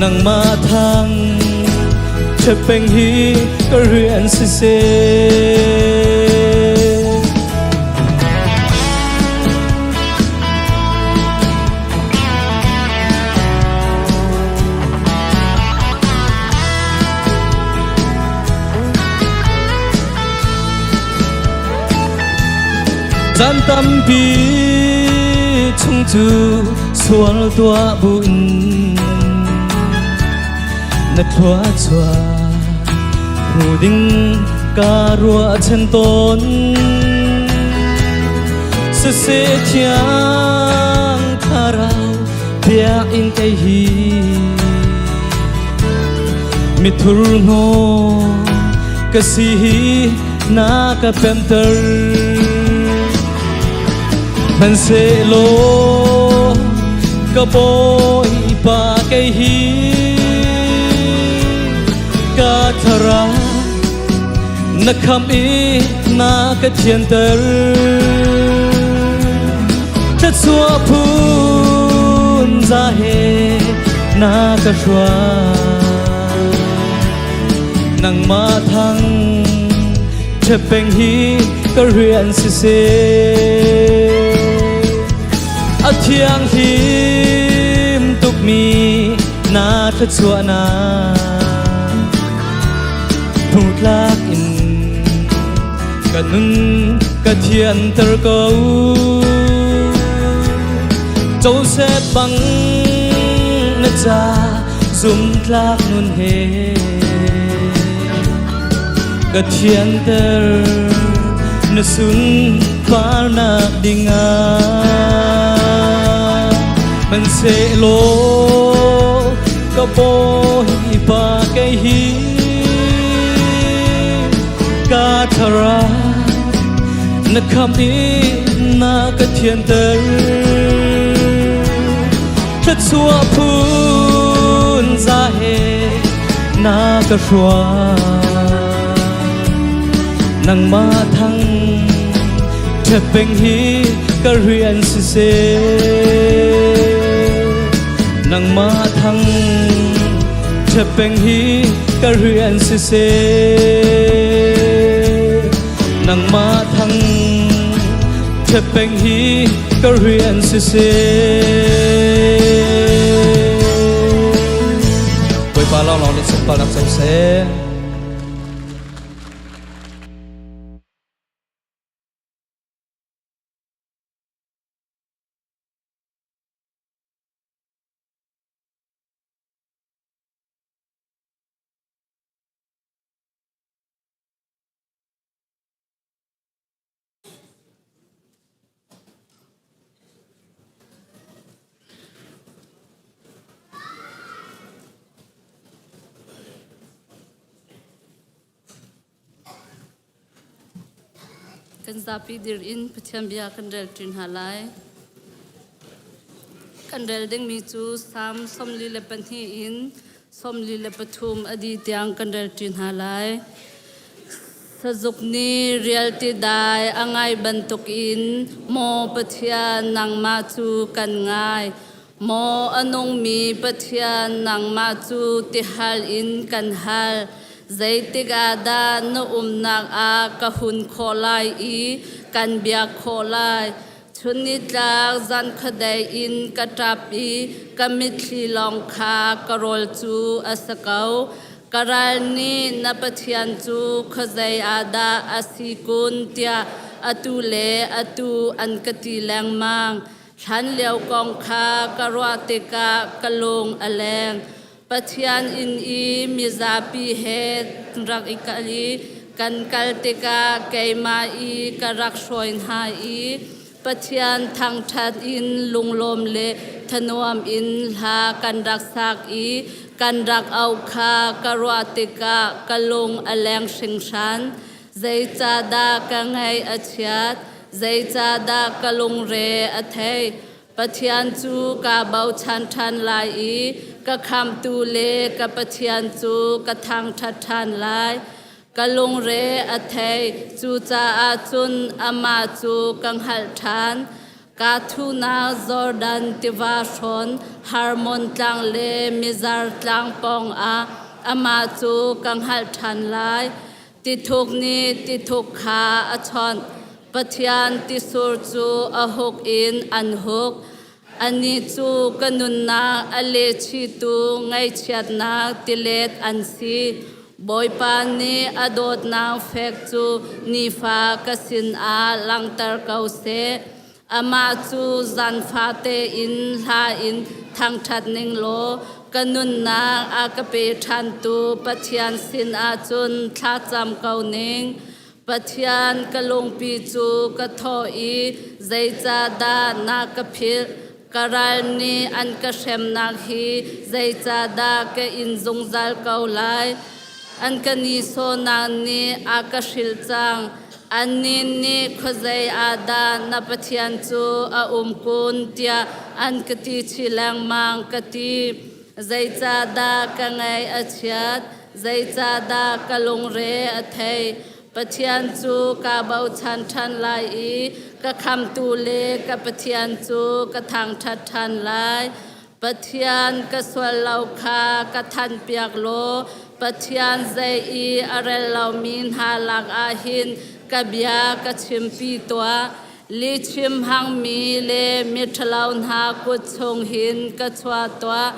Nangmah thang ṭhepeng hi ka rian siseh. Caan tampi chung cu sual tuah buin na thluachuah hmu ding ka ruahchan tawn. Siseh thiang thlarau biakinn kei hi mithur hnaw ka si hi na ka pemter. Hmanhsehlaw ka Bawipa kei hi ka thlarau na khamh i na ka thianter. Thluachuah phun za he na ka hruai. Nangmah thang ṭhepeng hi ka rian siseh. A thianghlim tukmi na thluachuahnak hmutlak in ka nun ka thianter ko. Joseph bang na ca zumtlak nun he ka thianter na sunparnak dingah. Hmanhsehlaw ka Bawipa kei hi ka thlarau na khamh i na ka thianter. Thluachuah phun za he na ka hruai. Nangmah thang ṭhepeng hi ka rian siseh. Nangmah thang ṭhepeng hi ka rian siseh. Nangmah thang ṭhepeng hi ka rian siseh. Bawipa lawnglawng nih sunparnak co seh. Kan zapi dir in Pathian bia kan rel ṭi hna lai. Kan rel dingmi cu Salm 42 in 43 a dih tiang kan rel ṭi hna lai. Sazuk nih rialti dai a ngai bantukin maw Pathian nangmah cu kan ngai. Maw a nungmi Pathian nangmah cu tihal in kan hal. Zeitik ah dah na umnak ah ka hun khawh lai i kan biak khawh lai? Chun nitlak zan khuadei in ka ṭap i ka mitthli lawng kha ka rawl cu a si ko. Ka ral nih na Pathian cu khuazei ah dah a si kun tiah atu le atu an ka ti lengmang. Hlanlio kong kha ka ruah tikah ka lung a leng. Pathian inn i mizapi he rak i kal i kan kal tikah keimah i ka rak hruai hna i Pathian thangṭhat in lunglawm le thanuam in hla kan rak sak i kan rak auh kha ka ruah tikah ka lung a leng hringhran. Zeicahdah ka ngaih a chiat? Zeicahdah ka lungre a theih? Pathian cu kaa bochan ṭhan lai i ka khamtu le ka Pathian cu ka thangṭhat ṭhan lai. Ka lungre a thei, cucaah cun amah cu ka hngalh ṭhan. Kaa thuhnak Jordan tiva hrawn Hermon tlang le Mizar tlang pawngah amah cu ka hngalh ṭhan lai. Tithuk nih tithuk kha a chawnh. Pathian tisur cu a huk in an huk. Anih cu ka nunnak a lehchihtu ngaihchiatnak tilet an si. Bawipa nih a dawtnak fek cu nifa ka sinah langhter ko seh. Amah cu zan fate in hla in thangṭhat ning law ka nunnak a ka pe ṭhantu Pathian sinah cun thlacam ko ning. Pathian ka lungpi cu ka thawh i zeicahdah na ka philh? Ka ral nih an ka hremnak hi zeicahdah ka in zungzal ko lai? An ka nihsawhnak nih a ka hrilh cang. Annih nih khuazei ah dah na Pathian cu a um kun tiah an ka ti chih lengmang ka ti. Zeicahdah ka ngaih a chiat? Zeicahdah ka lungre a theih? Pathian cu kaa bochan ṭhan lai i ka khamtu le ka Pathian cu ka thangṭhat ṭhan lai. Pathian ka sual lo kha ka thanhpiak law Pathian zei i a rel lomi hna lakah hin ka bia ka chimpi tuah. Lihchim hangmi le miṭhalo hna kut chung hin ka chuah tuah.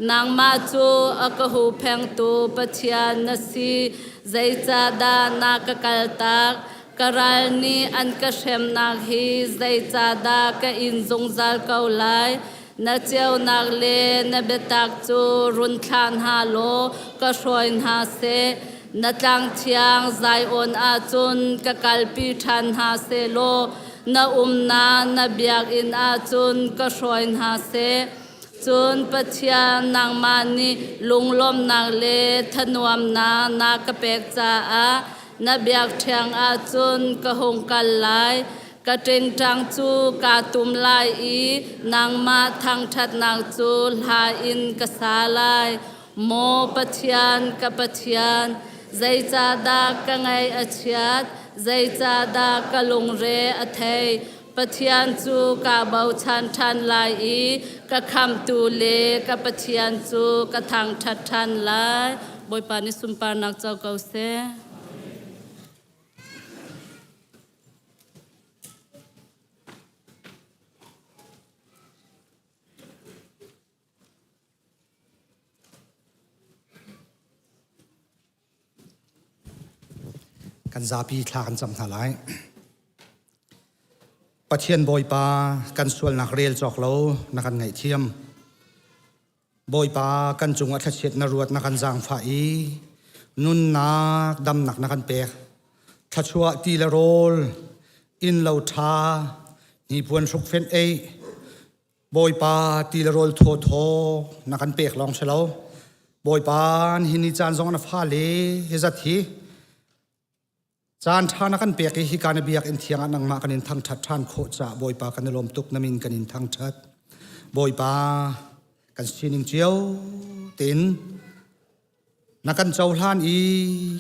Nangmah cu a ka huhphengtu Pathian na si. Zeicahdah na ka kaltak? Ka ral nih an ka hremnak hi zeicahdah ka in zungzal ko lai? Na ceunak le na biatak cu run thlah hna law ka hruai hna seh. Na tlang thiang Zion ah cun ka kalpi ṭhan hna seh law na umnak na biakinn ah cun ka hruai hna seh. Cun Pathian nangmah nih lunglawmhnak le thanuamnak na ka pek caah na biakṭheng ah cun ka hung kal lai. Ka ṭingṭang cu kaa tum lai i nangmah thangṭhatnak cu hla in ka sa lai. Maw Pathian, ka Pathian, zeicahdah ka ngaih a chiat? Zeicahdah ka lungre a theih? Pathian cu kaa bochan ṭhan lai i ka khamhtu le ka Pathian cu ka thangṭhat ṭhan lai. Bawipa nih sunparnak co ko seh. Kan zapi thla kan cam hna lai. Pathian Bawipa kan sualnak rel cawk lo na kan ngaihthiam. Bawipa kan cungah thlachiat na ruat na kan zaangfah i nunnak damnak na kan pek. Thluachuah ti le rawl, inn lo ṭha, hnipuan hrukfenh ei, Bawipa ti le rawl thawthaw na kan pek lawng si lo. Bawipa hi ni caan zong na fale hi zat hi caan ṭha na kan pek i hika na biakinn thiang ah nangmah kan in thangṭhat ṭhan khawh caah Bawipa kan i lawm tuk na min kan in thangṭhat. Bawipa kan sining cio tein na kan cohlan i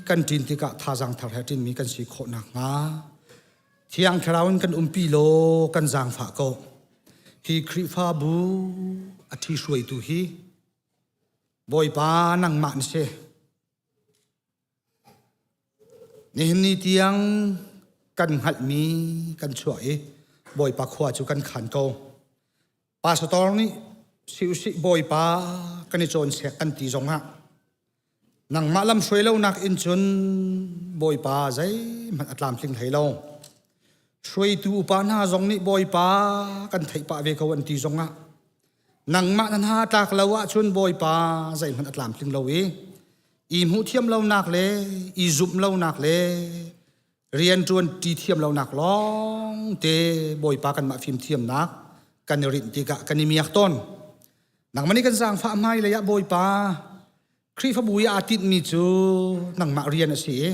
kan ṭin tikah thazaang thar he ṭinmi kan si khawh nakhnga Thiang Thlarau in kan umpi law kan zaangfah ko. Hi Khrihfabu a ṭhihruaitu hi Bawipa nangmah na si. Nihin ni tiang kan hngalhmi kan chuah i Bawipa khua cu kan khan ko. Pastor nih si usih Bawipa kan i cawnsiak kan ti zongah nangmah lamhruai lonak in cun Bawipa zeihmanh a tlamtling hlei lo. Hruaitu upa hna zong nih Bawipa kan theih pah ve ko an ti zongah nangmah na hna tlak lo ahcun Bawipa zeihmanh a tlamtling lo i i hmuh thiam lonak le i zumh lonak le rianṭuan ṭi thiam lonak lawng te Bawipa kanmah fimthiamnak kan i rinh tikah kan i miak tawn. Nangmah nih kan zaangfah hmailei ah Bawipa Khrihfabu i aa tinhmi cu nangmah rian a si i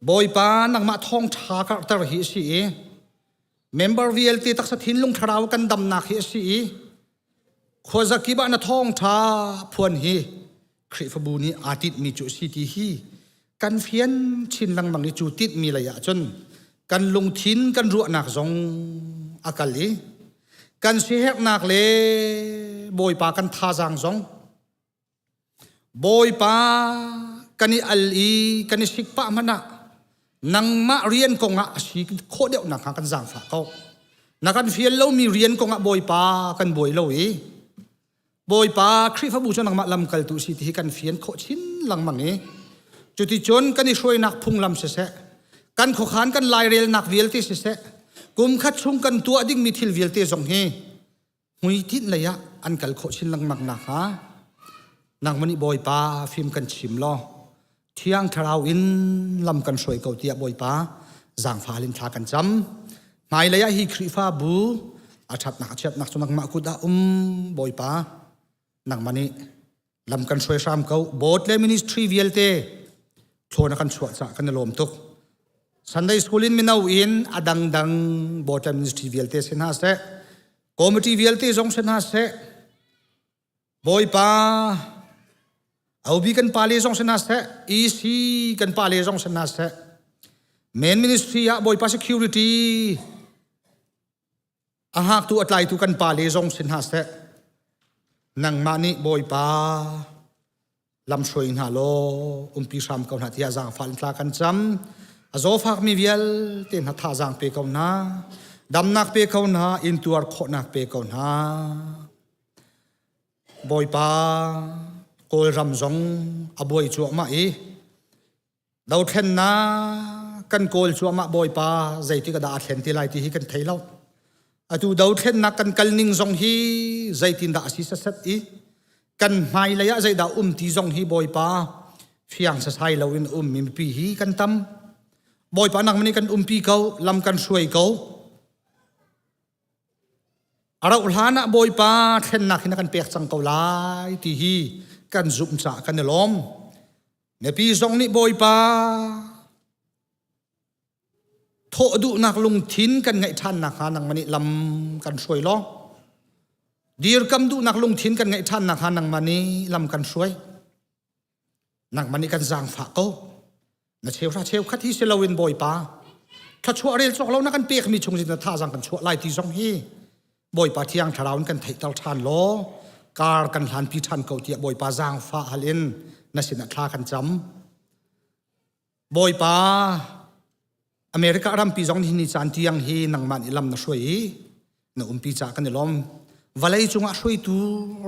Bawipa nangmah thawngṭha karhter hi a si i member vialte taksa thinlung thlarau kan damnak hi a si i khuazakip ah na thawngṭha phuan hi Khrihfabu nih aa tinhmi cu a si ti hi kan fian chin lengmang i cu tinhmi lei ah cun kan lungthin kan ruahnak zong a kal i kan siherhnak le Bawipa kan thazaang zong Bawipa kan i al i kan i sik pah hmanh ah nangmah rian kongah a si khawh deuh nakhnga kan zaangfah ko. Na kan fial lomi rian kongah Bawipa kan buai lo i Bawipa Khrihfabu cu nangmah lamkaltu si ti hi kan fian khawh chin lengmang i cuticun kan i hruainak phunglam siseh kan khuakhan kan lairelnak vialte siseh kum khat chung kan tuah dingmi thil vialte zong hi hmuitinh lei ah an kal khawh chin lengmang nakhnga nangmah nih Bawipa fim kan chim law Thiang Thlarau in lam kan hruai ko tiah Bawipa zaangfal in thla kan cam. Hmailei ah hi Khrihfabu a ṭhatnak a chiatnak cu nangmah kut ah um Bawipa nangmah nih lam kan hruai hram ko. Board le ministry vialte thlawn a kan chuah caah kan i lawm tuk. Sunday school in mino in a dangdang board le ministry vialte si hna seh, committee vialte zong si hna seh, Bawipa OB kan pale zong si hna seh, EC kan pale zong si hna seh, main ministry ah Bawipa security a hngaktu a tlaitu kan pale zong si hna seh, nangmah nih Bawipa lamhruai hna law umpi hram ko hna tiah zaangfah in thla kan cam. A zawfakmi vialte hna thazaang pe ko hna, damnak pe ko hna, intuar khawhnak pe ko hna. Bawipa Kawlram zong a buai cuahmah i dothlennak kan kawl cuahmah Bawipa zeitik dah a thlen ti lai ti hi kan thei lo. Atu dothlennak kan kal ning zong hi zeitindah a si saset i kan hmailei ah zeidah um ti zong hi Bawipa fiang sasai loin um mi mipi hi kan tam. Bawipa nangmah nih kan umpi ko, lam kan hruai ko. A rauh hlan ah Bawipa thlennak hi na kan pek cang ko lai ti hi kan zumh caah kan i lawm. Mipi zong nih Bawipa thawh duhnak lungthin kan ngeih ṭhan nakhnga nangmah nih lam kan hruai law dirkam duhnak lungthin kan ngeih ṭhan nakhnga nangmah nih lam kan hruai. Nangmah nih kan zaangfah ko. Na cheuhra cheukhat hi si loin Bawipa, thluachuah rel cawk lo na kan pekmi chung in na thazaang kan chuah lai ti zong hi Bawipa Thiang Thlarau in kan theihter ṭhan law kar kan hlanpi ṭhan ko tiah Bawipa zaangfah hal in na sinah thla kan cam. Bawipa, America rampi zong hi ni caan tiang hi nangmah nih lam na hruai i na umpi caah kan i lawm. Vawlei cungah hruaitu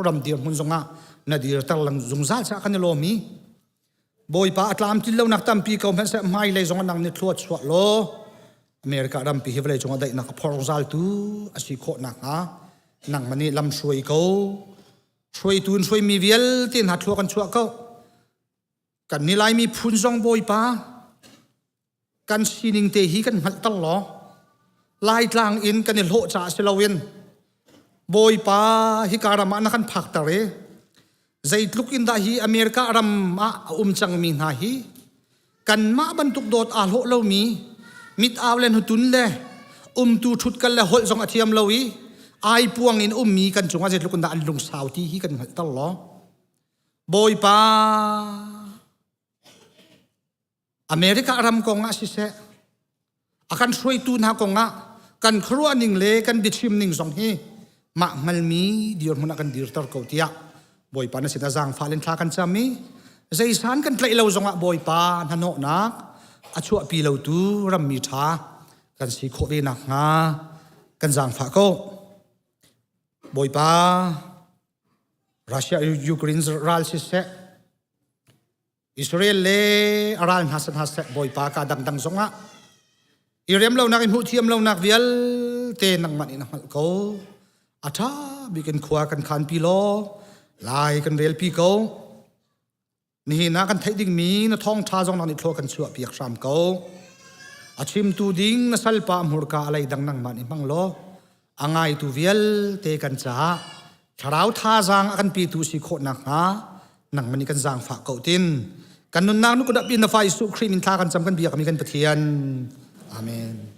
ram dirhmun zongah na dirter lang zungzal caah kan i lawm i Bawipa a tlamtlin lonak tampi ko hmanhseh hmailei zongah nang nih thlua chuah law America rampi hi vawlei cungah daihnak a phor zungzaltu a si khawh nakhnga nangmah nih lam hruai ko. Hruaitu in hruaimi vialte hna thlua kan chuah ko. Kan ni Laimi phun zong Bawipa kan sining te hi kan hngalhter law Laitlang in kan i hlawh caah si loin Bawipa hika ram ah na kan phakter i zeitluk in dah hi America ram ah a um cangmi hna hi kanmah bantuk dawt aa hlawh lomi mit au le hnutun le umtu ṭhutkal le holh zong a thiam lo i ai puang in ummi kan cungah zeitluk in dah an lungsau ti hi kan hngalhter law Bawipa America ram kong ah siseh a kan hruaitu hna kong ah kan khuaruah ning le kan biachim ning zong hi mah hngalmi dirhmun ah kan dirter ko tiah Bawipa na sinah zaangfah in thla kan cam i. Zeisan kan tlaih lo zongah Bawipa hnahnawhnak a chuahpi lotu rammi ṭha kan si khawh ve nakhnga kan zaangfah ko. Bawipa, Russia Ukraine ral siseh, Israel le a ral hna seh hna seh Bawipa ka dangdang zongah i rem lonak i hmuh thiam lonak vialte nangmah nih na hngalh ko. A ṭha bik in khua kan khanpi law lai kan relpi ko. Nihin ah kan theih dingmi na thawngṭha zong nang nih thlua kan chuah piak hram ko. A chimtu ding na salpa hmurka a leidang nangmah nih hmang law a ngaitu vialte kan caah thlarau thazaang a kan petu si khawh nakhnga nangmah nih kan zaangfah ko tin kan nunnak nu kut in na fa Jesuh Khrih min thla kan cam kan biakmi kan Pathian. Amen.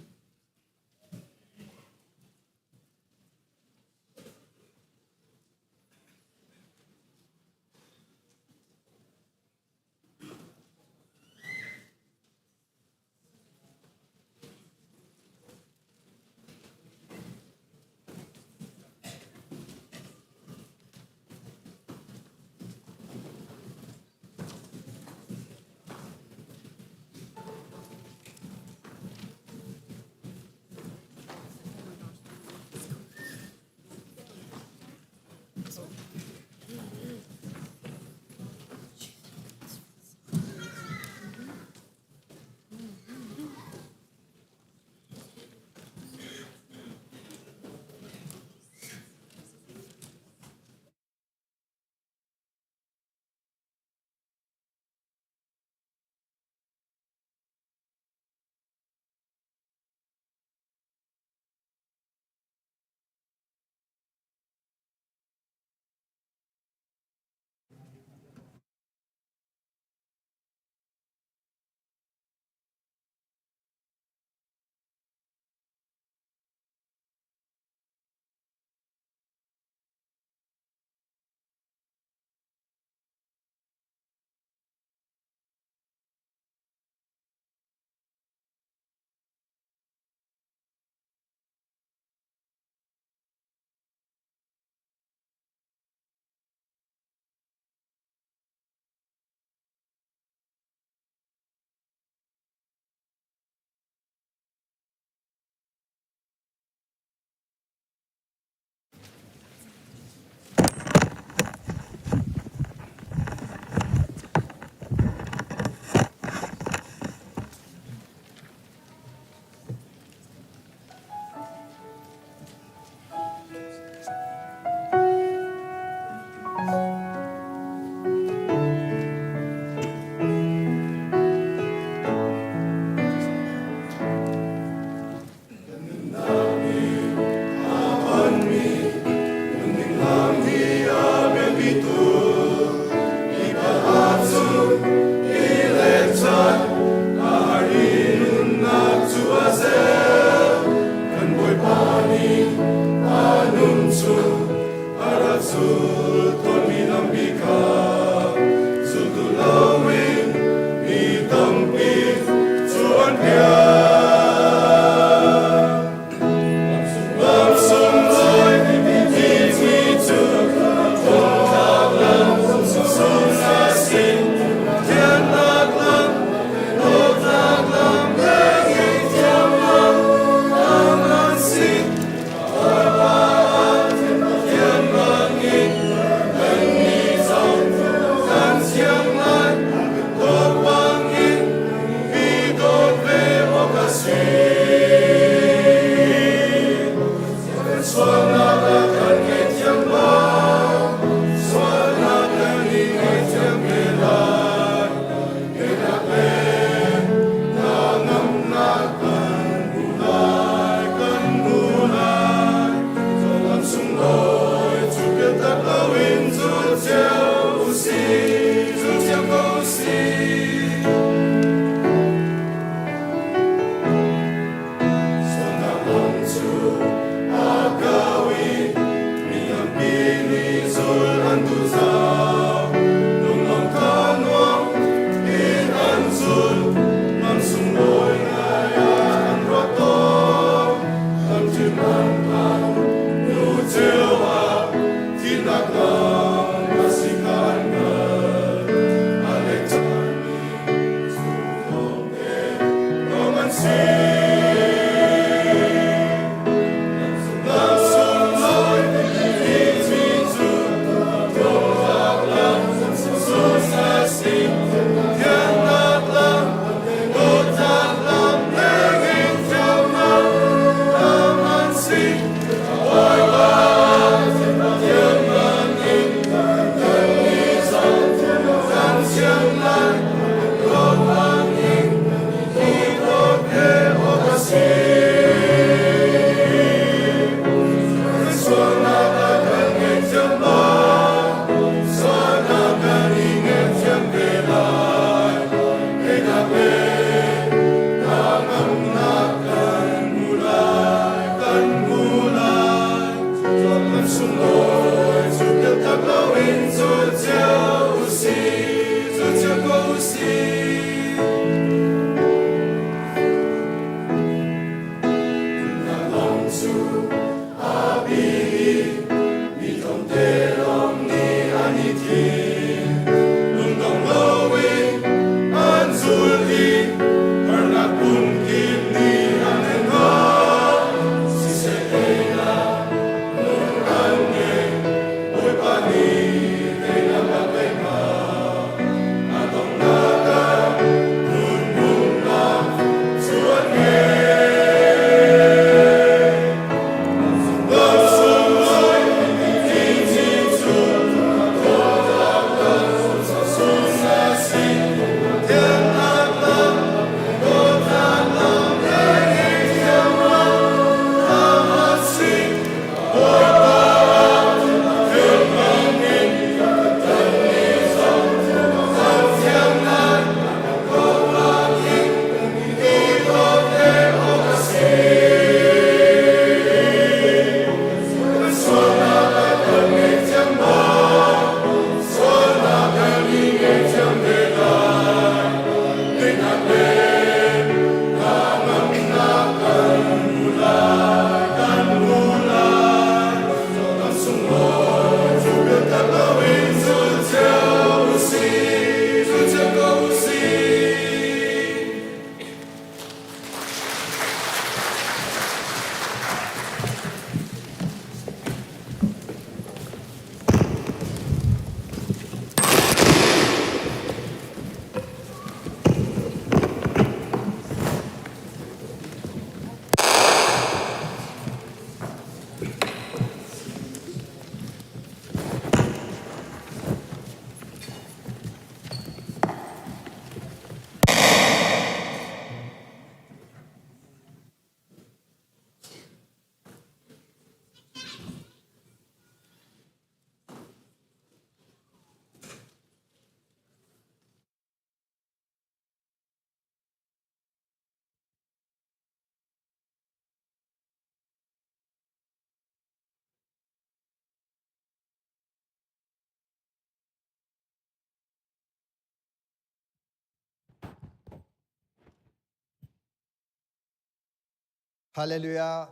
Hallelujah.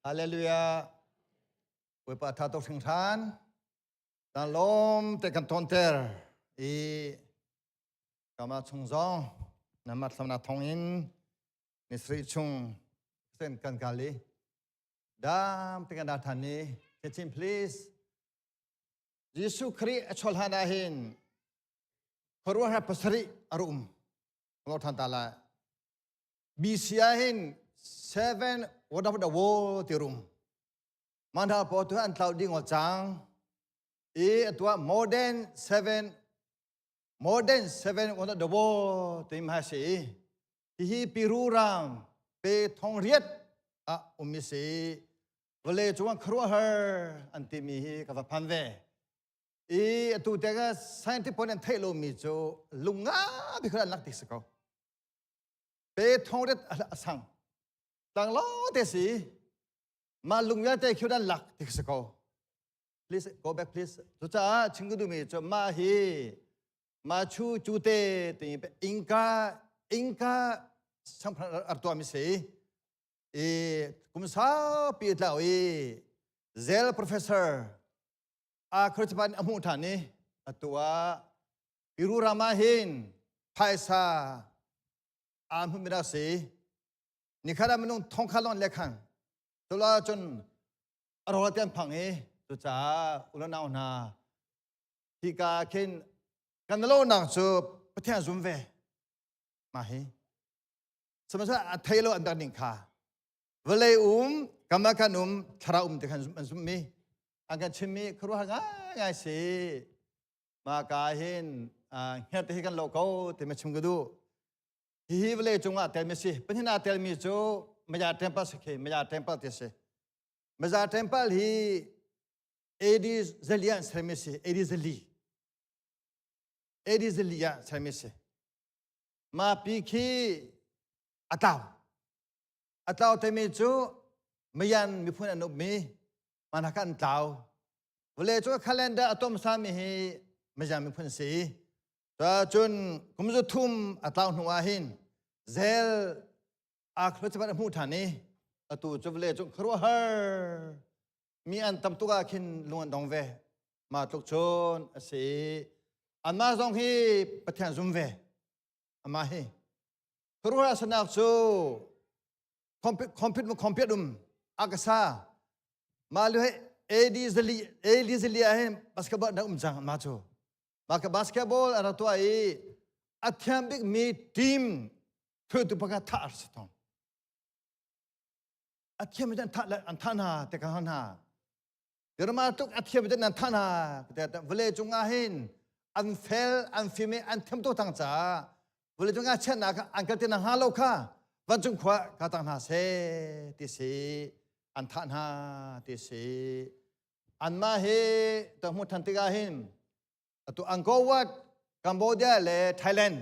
Hallelujah. Bawipa tha tuk hringhran. Dan lawm te kan tonter i kama chung zong nama thlamna thong in nisri chung sen kan kali dam te kan da than ni chin please Jesuh Khrih a chol han ah hin khuaruahhar pasarih a rum ngor than ta lai BC ah hin seven word of the world ti rum manhal pawl tu an tlau ding cang i atua modern seven modern seven word of the world ti ma si hihi Peru ram pe thong riat a ummi si vale chuang khuaruahhar an timi hi ka va phan ve i atu te ka scientific pawl an theih lomi cu lunga bi kha an lak ti si ko pe thong ret a sang tang lo te si ma lung vialte khiu dan lak ti si ko please go back please cucaah chim ka duhmi cu ma hi ma chu chu te ti inka inka sangphan ar tuah mi si i kum saupi tlau i zel professor a khurchapan a hmuh ṭhan i atu ah Peru ram ah hin phaisa aa hmuhmi rak si. Nikhat ah minung thongkhat lawng le khang. Tula cun a rawl te an phang i cucaah ulanau hna hika khin kan lonak cu Pathian zum ve mah hi sihmanhsehlaw a thei lo an dak ning kha vawlei um kamah kan um thlarau um ti khan an zumhmi an kan chimmi khuaruahhar ngaingai si mah ka hin hngerhte hi kan lo ko ti ma chim ka duh hihi vawlei cungah telmi si pahnih ah telmi cu Maya Temple si khi Maya Temple ti si Maya Temple hi AD zali ah sermi si AD zali AD zali ah sermi si ma pi khi a tlau A tlau timi cu Mayan miphun an ukmi mana kha an tlau. Vawlei cu calendar a tom sami hi Mayan miphun si. Cun kum zu thum a tlau hnu ah hin zel aa khlo a hmuh ṭhan i atu cu vawlei cu khuaruahhar mi an tam tuk ah khin lung an dong ve. Mah tluk cun a si. Anmah zong hi Pathian zum ve. Amah hi Khuaruahhar sanak cu compute compute um akasa ma lu he AD zali AD zali ah hin basketball na um cang ma cu ma ka basketball a rak tuah i a thiam bik mi team thutu pakhat tha ar si thong a thiam an tha an tha hna te ka hna Dirma tuk a thiam in an tha hna vawlei cung ah hin an fel an fim i an thiam tuk tang caah vawlei cung ah chiatnak an kal ti na hnga lo kha vancung khua ka tang hna se ti si an thah hna ti si anmah hi ta hmu than tikah hin atu Angkor Wat Cambodia le Thailand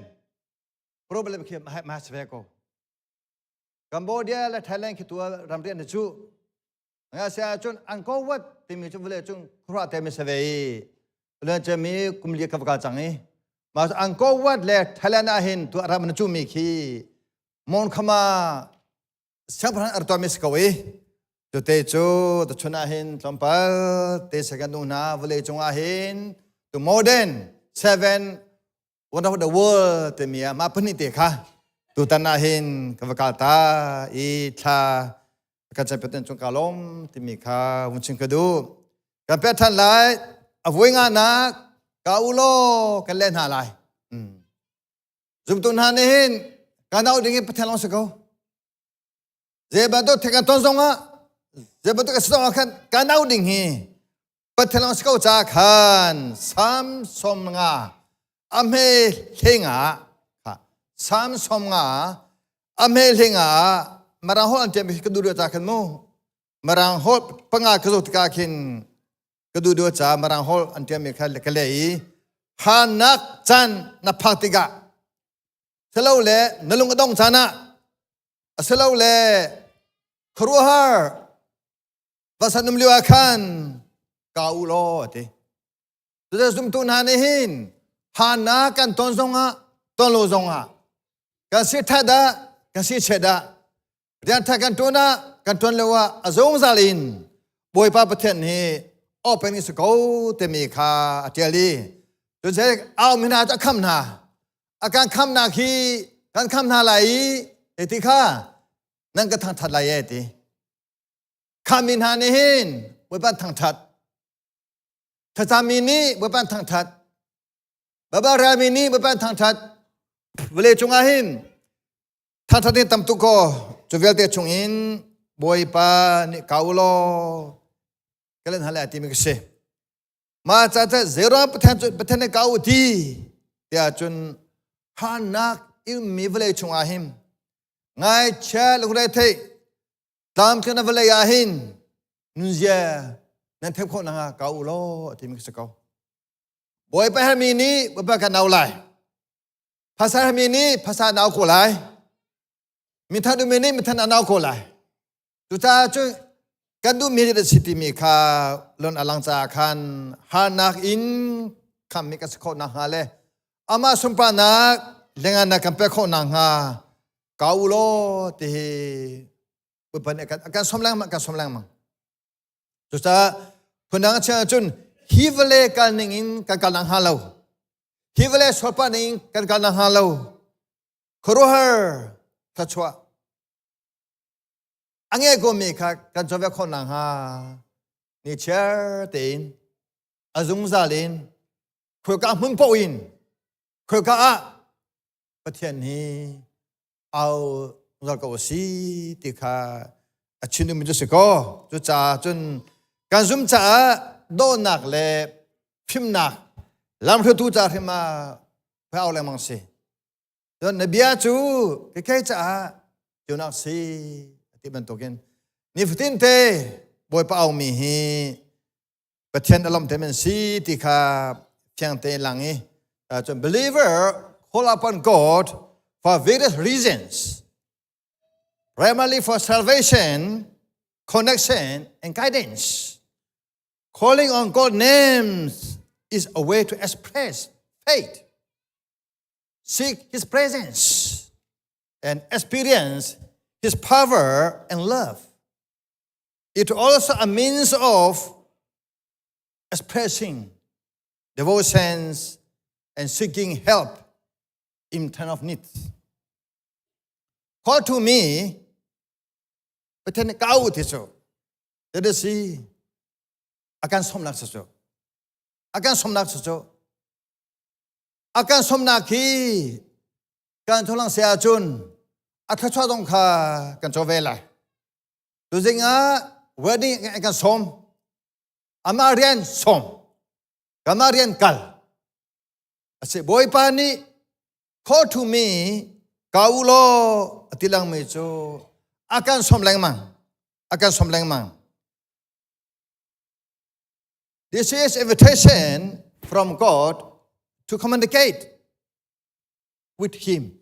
problem khi ma si ve ko Cambodia le Thailand khi tu ramri an cu Nga sia cun Angkor Wat timi cu vawlei cung khuaruah te mi si ve i vawlei cu mi kum li ka va cang i mah Angkor Wat le Thailand ah hin tu ram na cu mi khi Mon Khama siangpahrang ar tuah mi si ko i tute cu tuchun ah hin tlawmpal te second nu hna vawlei cung ah hin to modern seven one of the world timi ah mah pahnih te kha tutan ah hin ka va kal ta i thla kan chan peten cung ka lawm timi kha vun chim ka duh kan pek than lai a vui nga nak ka u law kan leh hna lai zumtu hna nih hin kan au ding in pathian lawng si ko zei bantuk thek kan ton zong ah zei bantuk a si zong ah khan kan au ding hi Pathian lawng si ko ca khan Sam som nga a hme hlenga kha Sam som nga a hme hlenga marang hol an tiam ka du ca khan mu marang hol panga ka zo tikah khin ka du du ca marang hol an tiam mi kha ka le i hanak chan na phak tikah selo le na lung a dong caan ah asilo le khuaruahhar vasan um lio ah khan ka u law a ti cucu zumtu hna nih hin hana kan ton zongah ton lo zongah kan si ṭhat ah kan si chiat ah. Rian ṭha kan ṭuan ah kan ṭuan lo ah a zungzal in Bawipa Pathian hi open in si ko timi kha a ṭial i cun au mi hna cu a kham hna. A kan khamnak hi kan kham hna lai i hiti kha nan ka thangṭhat lai e ti. Khammi hna nih hin Bawipa an thangṭhat. Thlacammi nih Bawipa an thangṭhat. Baba rami nih Bawipa an thangṭhat. Vawlei cungah hin thangṭhat in tam tuk kaw cu vialte chungin Bawipa nih ka u law ka len hal timi ka si. Mah ca ca zero Pathian cu Pathian nih ka u ti tiah cun harnak ilmi vawlei chungah hin ngaichia lungre thei tlamtling na vawlei ah hin nunzia nan theih khawh nakhnga ka u law timi ka si ko. Bawipa hermi nih Bawipa kan au lai. Phasa hermi nih phasa an au ko lai. Mithan ummi nih mithan an au ko lai. Cucaah cun kan duhmi a si timi kha lon a lang caah khan harnak in khammi kan si khawh nakhnga le amah sunparnak lenganak kan pek khawh nakhnga ka u law ti hi Bawipa nih a kan sawm lengmang kan sawm lengmang. Cucaah phundang a chim ahcun hi vawlei kal ning in kan kal nakhnga lo hi vawlei sualpah ning in kan kal nakhnga lo khuaruahhar thluachuah a ngei komi kha kan cawn ve khawh nakhnga nichiar tein a zungzal in khoika hmun paoh in khoika ah Pathian hi au zungzal ko a si ti kha a chim duhmi cu si kaw cucaah cun kan zum caah dawhnak le fimnak lamhruaitu ca hrim ah au lengmang si. Cun na bia cu kei caah ceunak si ti bantukin nifatin te Bawipa aumi hi Pathian a lawmh men si ti kha fiang tein lang i cun believer call upon God for various reasons primarily for salvation connection and guidance calling on God's names is a way to express faith seek his presence and experience his power and love. It also a means of expressing devotions and seeking help in time of need. Call to me, Pathian ka au ti cu. That is si akan somnak cu. Akan somnak cu. A kan sawmnak hi kan tholang se ahcun a thluachuah zong kha kan co ve lai. Tuzing ah wedding kan sawm. Amah rian sawm. Kanmah rian kal. Asi Bawipa nih call to me ka u law a ti langmi cu a kan sawm lengmang. A kan sawm lengmang. This is invitation from God to communicate with Him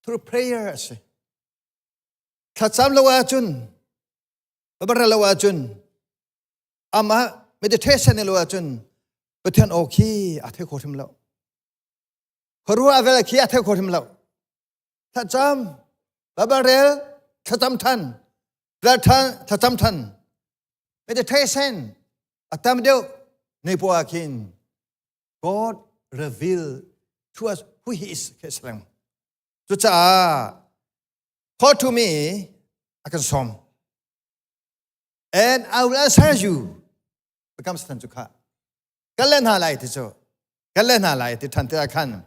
through prayers. Thlacam lo ahcun, bara lo ahcun, amah meditation lo ahcun, Pathian aw khi a thei kho hrim lo. Khuaruah vel khi a thei kho hrim lo. Thlacam, Bible rel, thlacam than, rel than, thlacam than. Meditation a tam deuh nei po ah khin God reveal to us who he is ke salang. Cucaah call to me a kan sawm. And I will answer you. Biakam satan cu kha. Kan le hna lai ti cu. Kan le hna lai ti than te ah khan.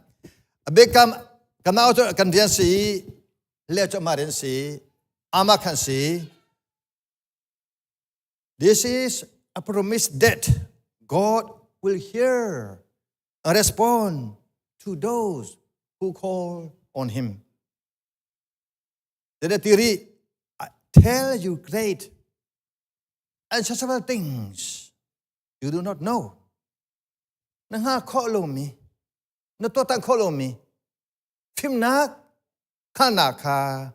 A biakam kan nau cu kan rian si le cu amah rian si ama khan si This is a promise that God will hear and respond to those who call on him. Tiri, I tell you great and several things you do not know. Na nga kho lomi, na tuatan kho lomi, fimnak khalnak kha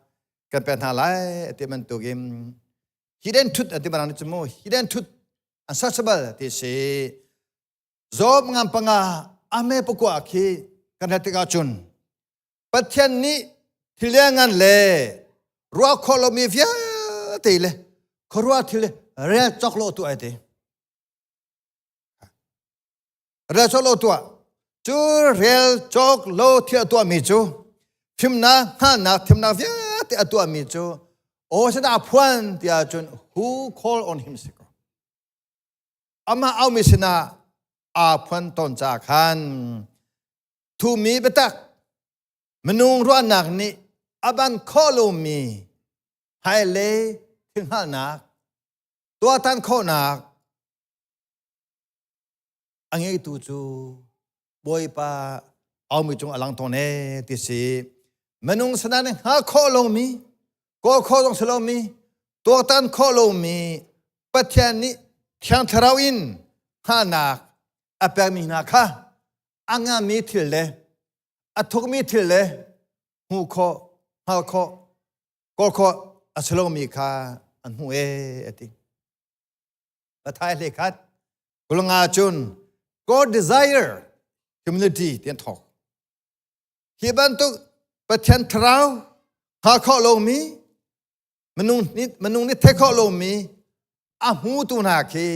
kan pek hna lai ti bantukin hidden truth ti banang cu mu hidden truth unsearchable ti si Job ngam panga ame pakua khi kan rat tikah cun Pathian nih thil ngan le ruah khawh lomi vialte vialte le khuaruah thil le rel cawk lo tu ai te. Rel cawk lo tuah. Cu rel cawk lo thil a tuahmi cu fimnak, hngalhnak, thimnak vialte a tuahmi cu aw sinah phuan tiah cun who call on him si ko. Amah aumi sinah aa phuan tawn caah khan thumi biatak minung ruahnak nih a ban khawh lomi hmailei thil hngalhnak tuahtan khawhnak a ngeitu cu Bawipa aumi cung a lang tawn ee ti si minung sana nih hngal khawh lomi kawl khawh zong si lomi tuaktan khawh lomi Pathian nih Thiang Thlarau in hngalhnak a pekmi hna kha a ngami thil le a thukmi thil le hmuh khawh hngalh khawh kawl khawh a si lomi kha an hmuh ee a ti. Mathai hle khat kulanga cun God desire humility ti an thawk. Hi bantuk Pathian thlarau hngal khawh lomi minung nih minung nih theih khawh lomi a hmutu hna khi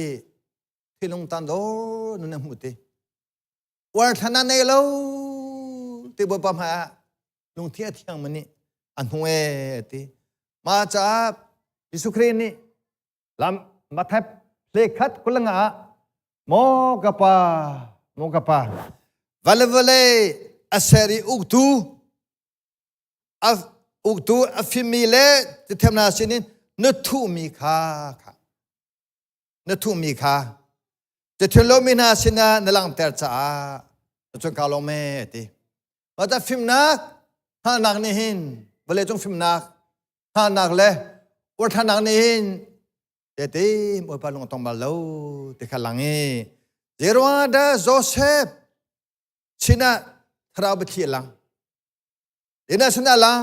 thinlung tan dor nun an hmu ti. Uar thlan ah nei lo ti Bawipa hmai ah lungthi a thiang mi nih a hnu ee ti. Mah caah Jesuh Khrih nih lam Mathep hlekhat kulanga ah maw ka pa maw ka pa vale vale a ser i uktu a uktu a fimmi le tithemna sinin na thuhmi kha kha na thuhmi kha cathian lomi hna sinah na langhter caah na cun kaa lawm ee ti. Mah fimnak hngalhnak nih hin vawleicung fimnak hngalhnak le uarthlanak nih hin tete Bawipa lung a tong bal lo ti kha lang i zeiruangah dah Joseph sinah thlarau biathli a lang Dina sinah lang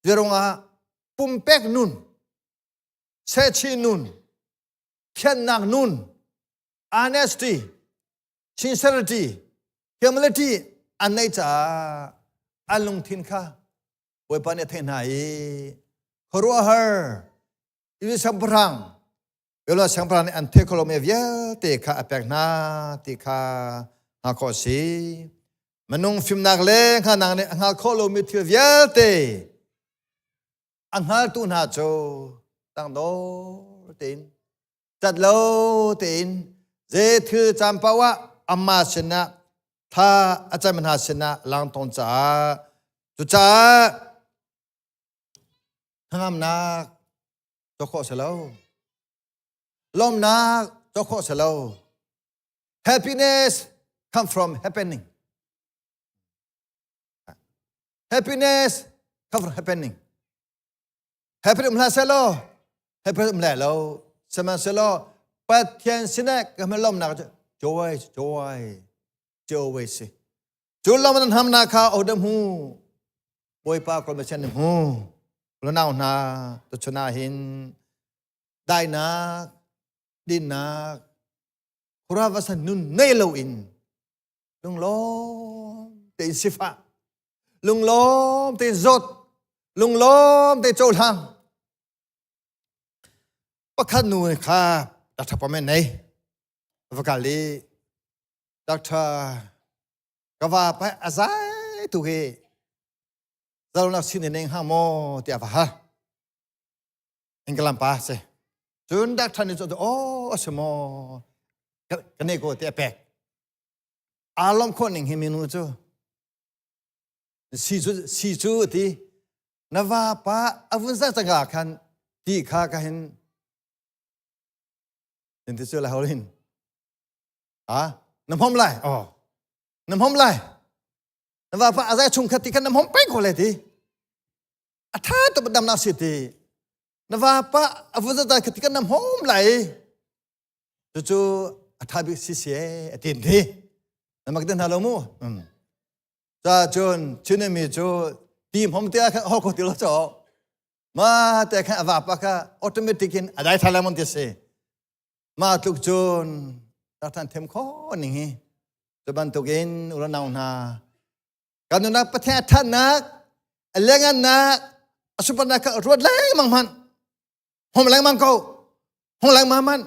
zeiruangah pumpek nun sehchih nun thiannak nun honesty sincerity humility an neih caah an lungthin kha Bawipa nih a theih hna i khuaruahhar Israel siangpahrang Beulah siangpahrang nih an theih kho lomi vialte kha a pek hna ti kha hngalh khawh a si. Minung fimnak le hngalhnak nih a hngalh khawh lomi thil vialte a hngaltu hna cu tangdor tein cat lo tein zei thil caan paoh ah amah sinah tha a cam hna sinah lang tawn caah cucaah hnangamnak cawk khawh si lo lawmnak cawk khawh si lo happiness come from happening Happiness come from happening. Happy um hlah selaw, happy um lai lo. Sihmanhsehlaw Pathian sinah ka hme lawmnak cu joy joy joy si. Cu lawm nan hamnak kha odam hu. Bawipa kol Pathian nih hu. Lunau hna tuchun ah hin dainak, dinnak, khuravasan nun nei lo in lunglawm tein sifah lunglawm tein zawt lunglawm tein cohlang pakhat nu kha doctor pamen nei va kal i doctor ka va pa azai tu hi zalonak sin in eng ha maw tiah va hal England pa si cun doctor nih cun oh a si maw ka ne ko ti a pek aa lawmh khawh ning hi minu cu si cu si cu ti na vapa a vun zak canga khan ti kha ka hin in ti cu lai holin a na hmom lai oh na hmom lai na vapa a zai chung khat ti khan na hmom peng ko le ti a tha tu dam nak si ti na vapa a vun zak khat ti khan na hmom lai Cucu a ṭha bik si si a tin ti. Na mak den hna lo mu. Ca cun Chinmi cu ti hmom te ah khan hol kho ti lo cho. Ma te khan a vapa kha automatic in a dai tha lemon ti si. Ma tluk cun rak than them kho ning hi. Cu bantukin ulanau hna kan nunnak Pathian a thatnak a lengannak a sunparnak kha ruat lengmang hmanh. Hong lengmang ko. Hong lengmang man.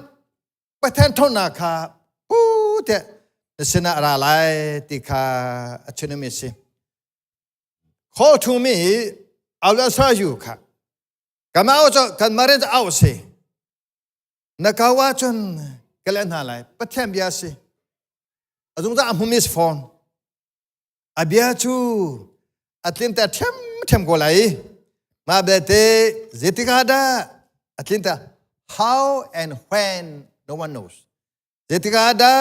Pathian ṭhawnnak kha pu tiah na sinah a ra lai ti kha a chimmi a si. Khaw ṭhumi hi Aula Sayu kha kamau cu kan marin cu au si. Na kau ahcun ka leh hna lai. Pathian bia si. A zungzal a hmumi si fawn. A bia cu a tlinter ṭhiamṭhiam ko lai. Mah belte zeitik ah dah a tlinter? How and when no one knows. Zeitik ah dah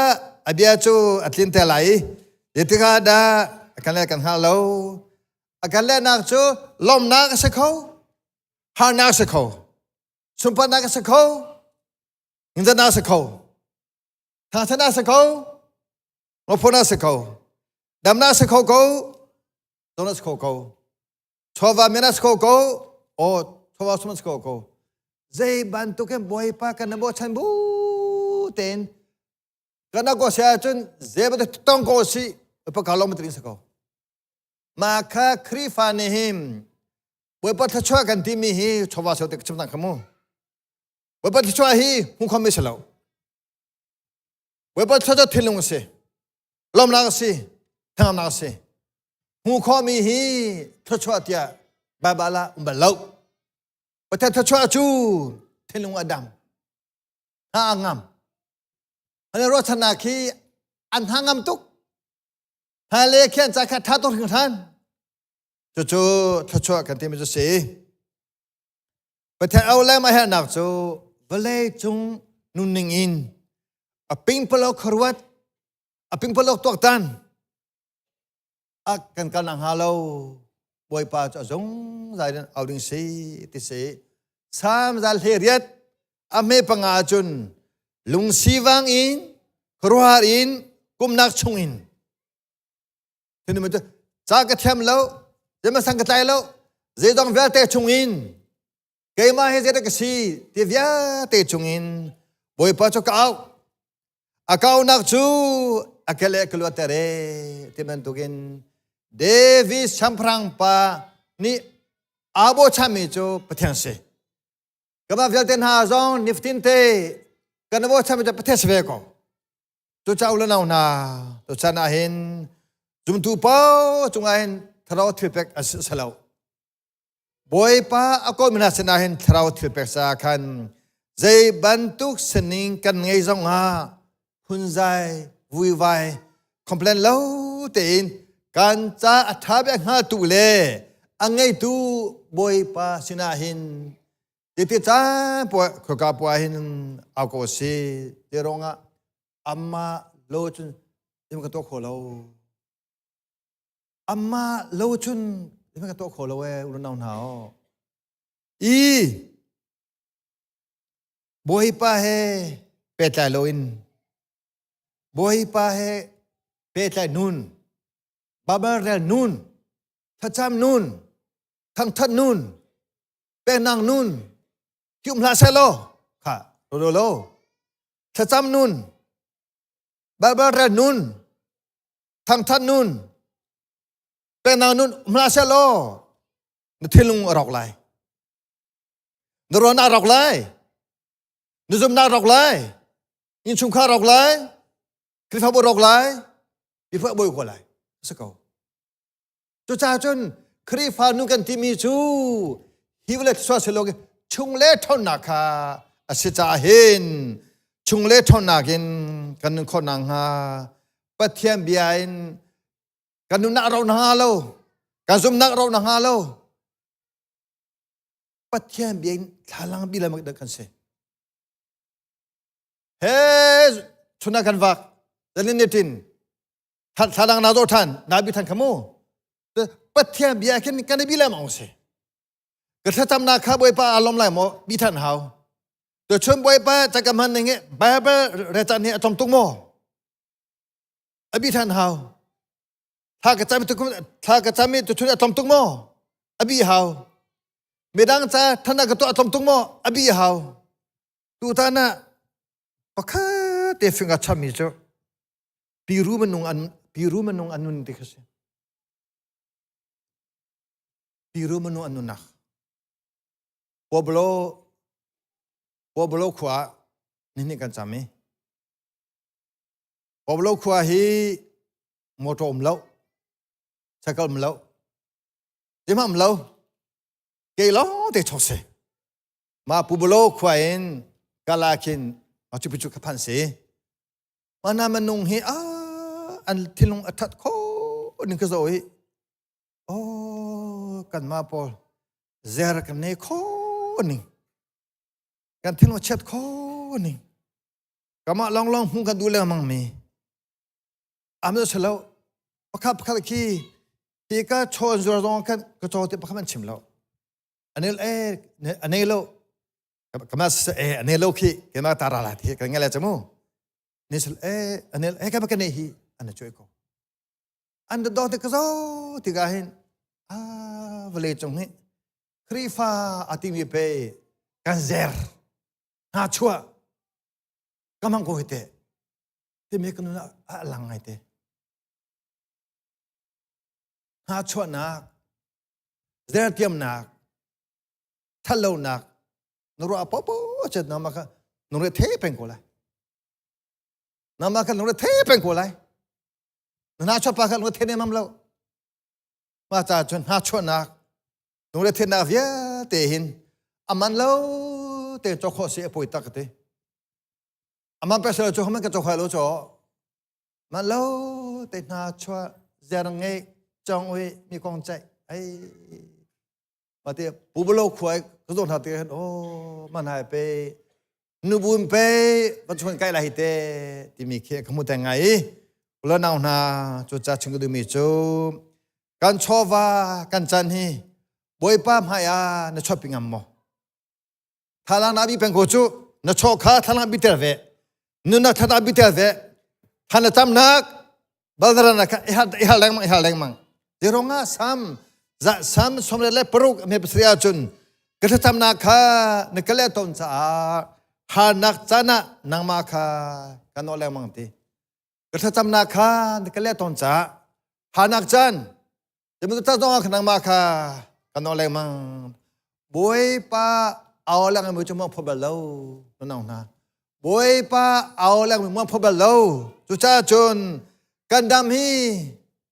a bia cu a tlinter lai? Zeitik ah dah a kan le kan hngal lo. A kan lehnak cu lawmhnak a si kho, harnak a si kho, sunparnak a si kho, ningzahnak a si kho, thangṭhatnak a si kho, Ngophawn a si kho. Damnak a si kho ko. Zawtnak a si kho ko. Chawva men a si kho ko. O chawva sum a si kho ko. Zei bantuk in Bawipa kan na bochan bu tein kan ko si ahcun zei bantuk tong ko si pa lom tin si ko. Ma kha Khrihfa nih hin Bawipa thluachuah kan timi hi chawva sau te ka chim tang kha mu. Bawipa thluachuah hi hmu khom mi si lo. Bawipa thla cu thinlung a si. Lawmnak a si. Hnangamnak a si. Hmuh khawhmi hi thluachuah tiah Baibal ah um bal lo. Pathian thluachuah cu thinlung a dam. Hna a ngam. An ruahchannak hi an hna ngam tuk. Hna le khian ca kha tha tuk hringhran. Cucu thluachuah kan timi cu si. Pathian au le mah hernak cu vawlei cung nunning in a pingpalo khuaruat a pingpalo tuaktan a kan kal nak hnga lo Bawipa cu a zungzal in au ding si ti si Salm zal hle riat a hme panga cun lungsivang in khuaruahhar in kumnak chung in Ca ka thiam lo, zeihmanh ka tlai lo, zeidong vialte chungin keimah hi zeidah ka si ti vialte chungin Bawipa cu ka auh. A kaunak cu a ke le ka luatter e ti bantukin David siangpahrang pa nih aa bochanmi cu Pathian si. Kamah vialte hna zong nifatin te kan i bochanmi cu Pathian si ve ko. Cucaah u le nau hna, tuchan ah hin zumtu paoh cungah hin thlarau thilpek a si lo. Bawipa a kawlmi hna sinah hin thlarau thilpek caah khan zei bantuk sining kan ngei zongah phunzai, vuivai, complain lo tein kan ca a ṭha bik hngaltu le a ngeitu Bawipa sinah hin Titi caan puai khoka puai hin au ko si ti ruangah amma lo cun im ka tuah kho lo amma lo cun im ka tuah kho lo e unau hna o i Bawipa he pehtlai loin Bawipa he pehtlai nun Bible rel nun thlacam nun thangthat nun penang nun hi um hlah seh law kha lo lo thlacam nun Bible rel nun thangthat nun penang nun um hlah seh law na thinlung a rawk lai na ruahnak a rawk lai na zumhnak a rawk lai innchungkhar a rawk lai Khrihfabu a rawk lai miphun a bawi ko lai a si ko Cucaah cun Khrihfa nu kan timi cu hi vawlei thluachuah si lo chung le ṭhawnnak kha a si caah hin chung le ṭhawnnak in kan nun khawh nakhnga Pathian bia in kan nunnak ro hnga lo kan zumhnak ro hnga lo Pathian bia in thlalang bi le kan si he chuna kan vak zanin ni tin thladang na zoh ṭhan na bi ṭhan kha mu pathian bia khin kan i bi le mang si ka thlacamnak kha bawipa aa lawm lai maw bi ṭhan hau to chun bawipa caka hman ning hi bible recan hi a tlawm tuk maw a bi ṭhan hau thla ka cam tuk thla ka cam i tu chun a tlawm tuk maw a bi hau midang ca thana ka tuah a tlawm tuk maw a bi hau tutan ah pakhat te fing a chami cu Piru minung an piru minung an nun ti kha si. Piru minung an nunnak. Pueblo. Pueblo khua nihnih kan cam i Pueblo khua hi motor um lo, cycle um lo, timah um lo, ke lawng te chok si. Ma Pueblo khua in kala khin Machu Picchu ka phan si. Mana manung hi a an thinlung a that kho ning ka zo hi. Oh, kan ma pawl zer kan nei kho ning. Kan thinlung chiat kho ning. Kamah long long hmu kan duh lengmang mi. Am zo selo pakhat pakhat khi hi ka chaw zuar zong kan ka chaw te pakhat man chim lo. Anel e anei lo kama e anei lo khi kema tara la thi kan ngale chamu. Ni sel e anel e kama ka nei hi an choi ko. An do te ka zo ti ga hin a vale chung hi Khrifa atimi pe kan zer hna chuah ka mang ko hi te timi ka nun ah a lang ngai te hna chuahnak zertiamnak thatlonak na ruah popo chet na ma kha nung re the peng ko lai na ma kha nung re the peng ko lai na na chuah pa kha nung re the ne mam lo ma cha chun hna chuahnak nung re the nak vialte hin aman lo te cho kho si apoi tak te aman pesel cho man ka cho khai lo cho man lo te hna chua zer ngei chong ui mi kong chai ai ma te pubolo khuai ka zo hna te hen o man hai pe nu bun pe va chuan kai la hi te timi khi ka mu te ngai ulo nau hna chu cha chung du mi chu kan chova kan chan hi boipa hmai a na chop ngam mo thalang na bi peng ko chu na chaw kha thalang bi tel ve nuna thata bi tel ve hana tamnak baldarana kha ihal ihal lengmang ihal lengmang tironga sam za sam somre le paruk me pasria chun ka thlacamnak kha na kale ton caah harnak cana nangma kha kan nawl lengmang ti ka thlacamnak kha na kale ton caah harnak caan Timu ta zong ah nangmah kha kan nawl lengmang. Bawipa au lengmang mi cu muang pho bal lo nang hna. Bawipa au lengmang muang pho bal lo. Cucaah cun kan dam hi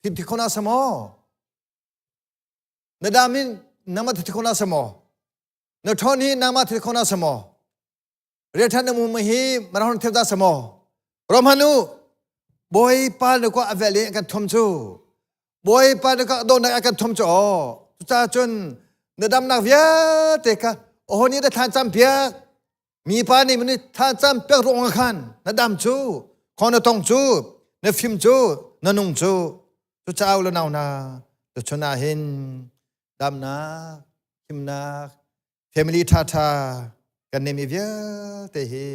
thim thi khona samo. Na dam hin nangmah thi khona samo. Na ṭhawn hi nangmah thi khona samo. Rian na mu hi marahon theu da samo. Romhanu Bawipa na kwa avel i kan thom cu. Bawipa na ka dawtnak a kan thom cu aw. Cucaah cun na damnak vialte kha aho nih dah thlan cam piak mi pa nih mani thlan cam piak ruang ah khan na dam cu khong na tong cu na fim cu na nung cu cucaah u le nau hna tuchun ah hin damnak himnak family ṭhaṭha kan neimi vialte hi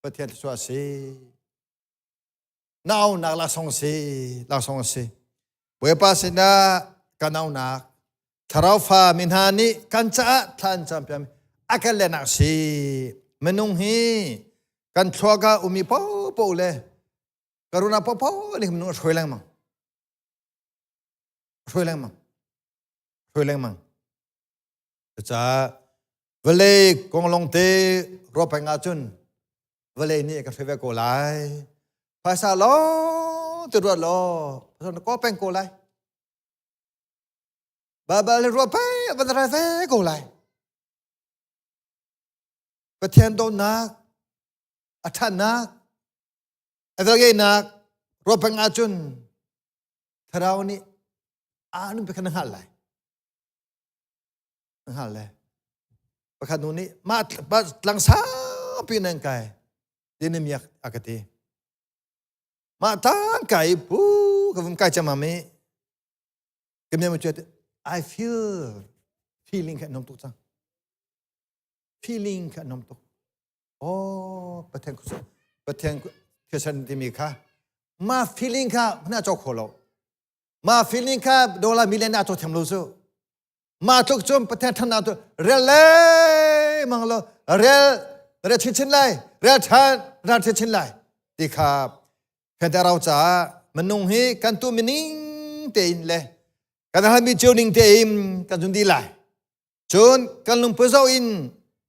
Pathian thluachuah a si. Na aunak laksawng a si, laksawng a si. Bawipa sinah kan aunak thlarau fa mi hna nih kan caah thla an campiak a kan lehnak si. Minung hi kan thluak ah umi popo le karuna popo nih minung a hruai lengmang. Hruai lengmang. Hruai lengmang. Cucaah vawlei kong lawngte ruah peng ahcun vawlei nih ka hruai ve ko lai. Phaisa lawng te ruat law phaisa na kaw peng ko lai. Baibal le ruah peng van rai ve ko lai. Pathian dawtnak, a ṭhatnak, a velngeihnak ruah peng ahcun thlarau nih aa nun pe kha na hngalh lai. Hngal le pakhat nu nih mah tlang saupi nan kai tin miak a ka ti mah tang kai pu ka vum kai chama mi ka mi chu I feel feeling kha nom tuk cang feeling kha nom tuk oh pathian ku pathian thiasan timi kha ma feeling kha na chok kho lo ma feeling kha dollar million a chok thiam lo su Mah tluk cun Pathian ṭhatnak cu rel lengmang lo rel rel chinchin lai rel ṭhan rel chinchin lai ti kha Fentarau caah minung hi kan tu mining tein le kan halmi cio ning tein kan zun dih lai. Cun kan lungput zoh in.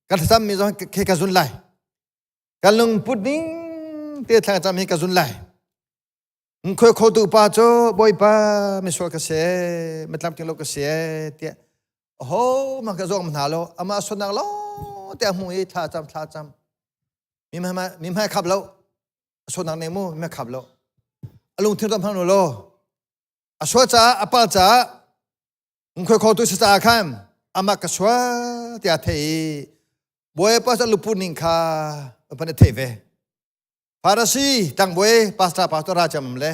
Ka thlacam mi zong khi ka zun lai. Ka lungput ning te thlacam hi ka zun lai. Khoi khotu pa cu Bawipa misual ka si, mitlamtling lo ka si tiah ho ma ka zawng hna lo ama sunak lo te hmu i thla cam thla cam mi hmai mi hmai khap lo sunak ne mu mi hmai khap lo a lungthin ram hang lo a sual caah a pal caah khoi khotu si caah khan amah ka sual tiah thei i Bawipa cu lupu ning kha pan i thei ve Farasi tlangbawi pastor pastor ra cham le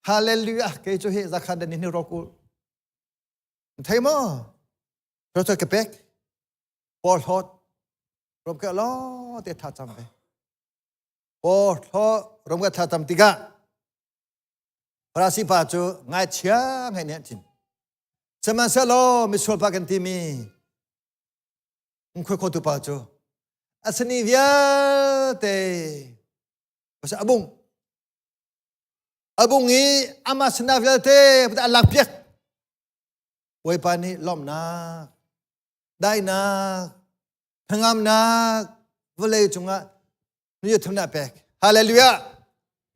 Hallelujah kei cu hi zakhan den ni rokul thei mo rotor ka pek por hlot rom ke lo te tha cham ve por hlo rom ke tha cham tikah Farasi pa cu ngaihchia ngai nih an chim. Sihmanhsehlaw misual pa kan timi khoi khotu pa cu a sani vialte pasal abung abung i amah sana vialte a lak piak Bawipa nih lawmhnak daihnak hnangamnak vawlei cungah nu thumnak pek hallelujah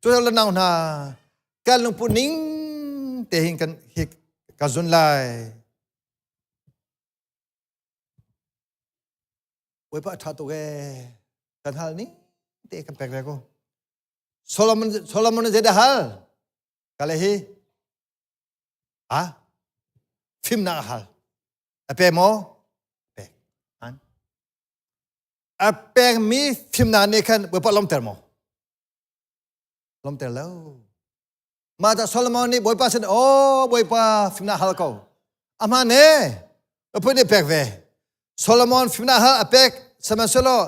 cu le nau hna kan lungput ning te hin kan hi ka zun lai Bawipa a ṭha tuk ee kan hal ning te kan pek ve ko Solomon Solomon zei dah hal kale hi a fimnak a hal a pe maw pek an a pekmi fimnak nih khan Bawipa lawmter maw? Lawmter lo. Mah ca Solomon nih Bawipa sin aw Bawipa fimnak hal ko. A hmaan e. Upui nih pek ve. Solomon fimnak hal a pek sihmanhsehlaw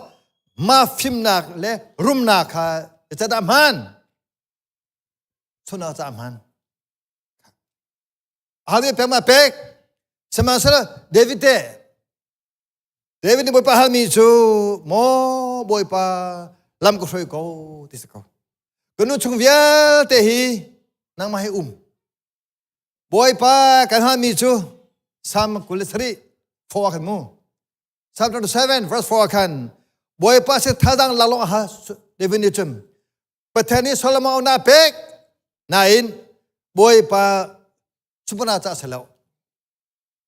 mah fimnak le rumnak kha zeicahdah hmaan? Chunah ca hmaan. Hal nih pek ma pek. Sihmanhsehlaw David te David nih Bawipa halmi cu maw Bawipa lam ka hruai ko ti si ko. Ka nu chung vialte hi nangmah hi um. Bawipa kan halmi cu Psalm 27 4 khan mu. Psalm 27 verse 4 khan Bawipa sin thazang laklawng a hal David nih cun Pathian nih Solomon na pek nain Bawipa supana ca si lo.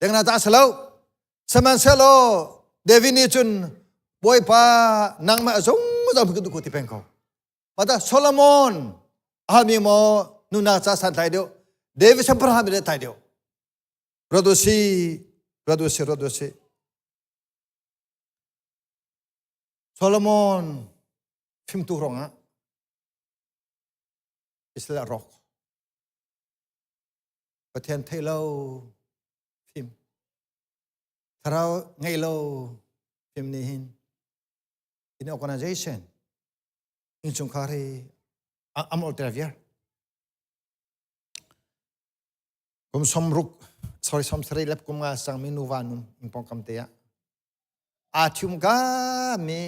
Dengna ta si lo. Sihmanhsehlaw David nih cun Bawipa nangmah zungzal ka duh ko ti peng ko. Mata Solomon halmi maw nuna ca san tlai deuh David siangpahrang halmi tlai deuh. Ruat u si, ruat u si, ruat u si. Solomon fimtu ruangah Israel a rawk. Pathian thei lo fim thlarau ngei lo fim nih hin in organization innchungkhar hi am olter viar kum somruk sorry somsarih le kum nga sangmi nuva num in pongkam te ah aa thium ka mi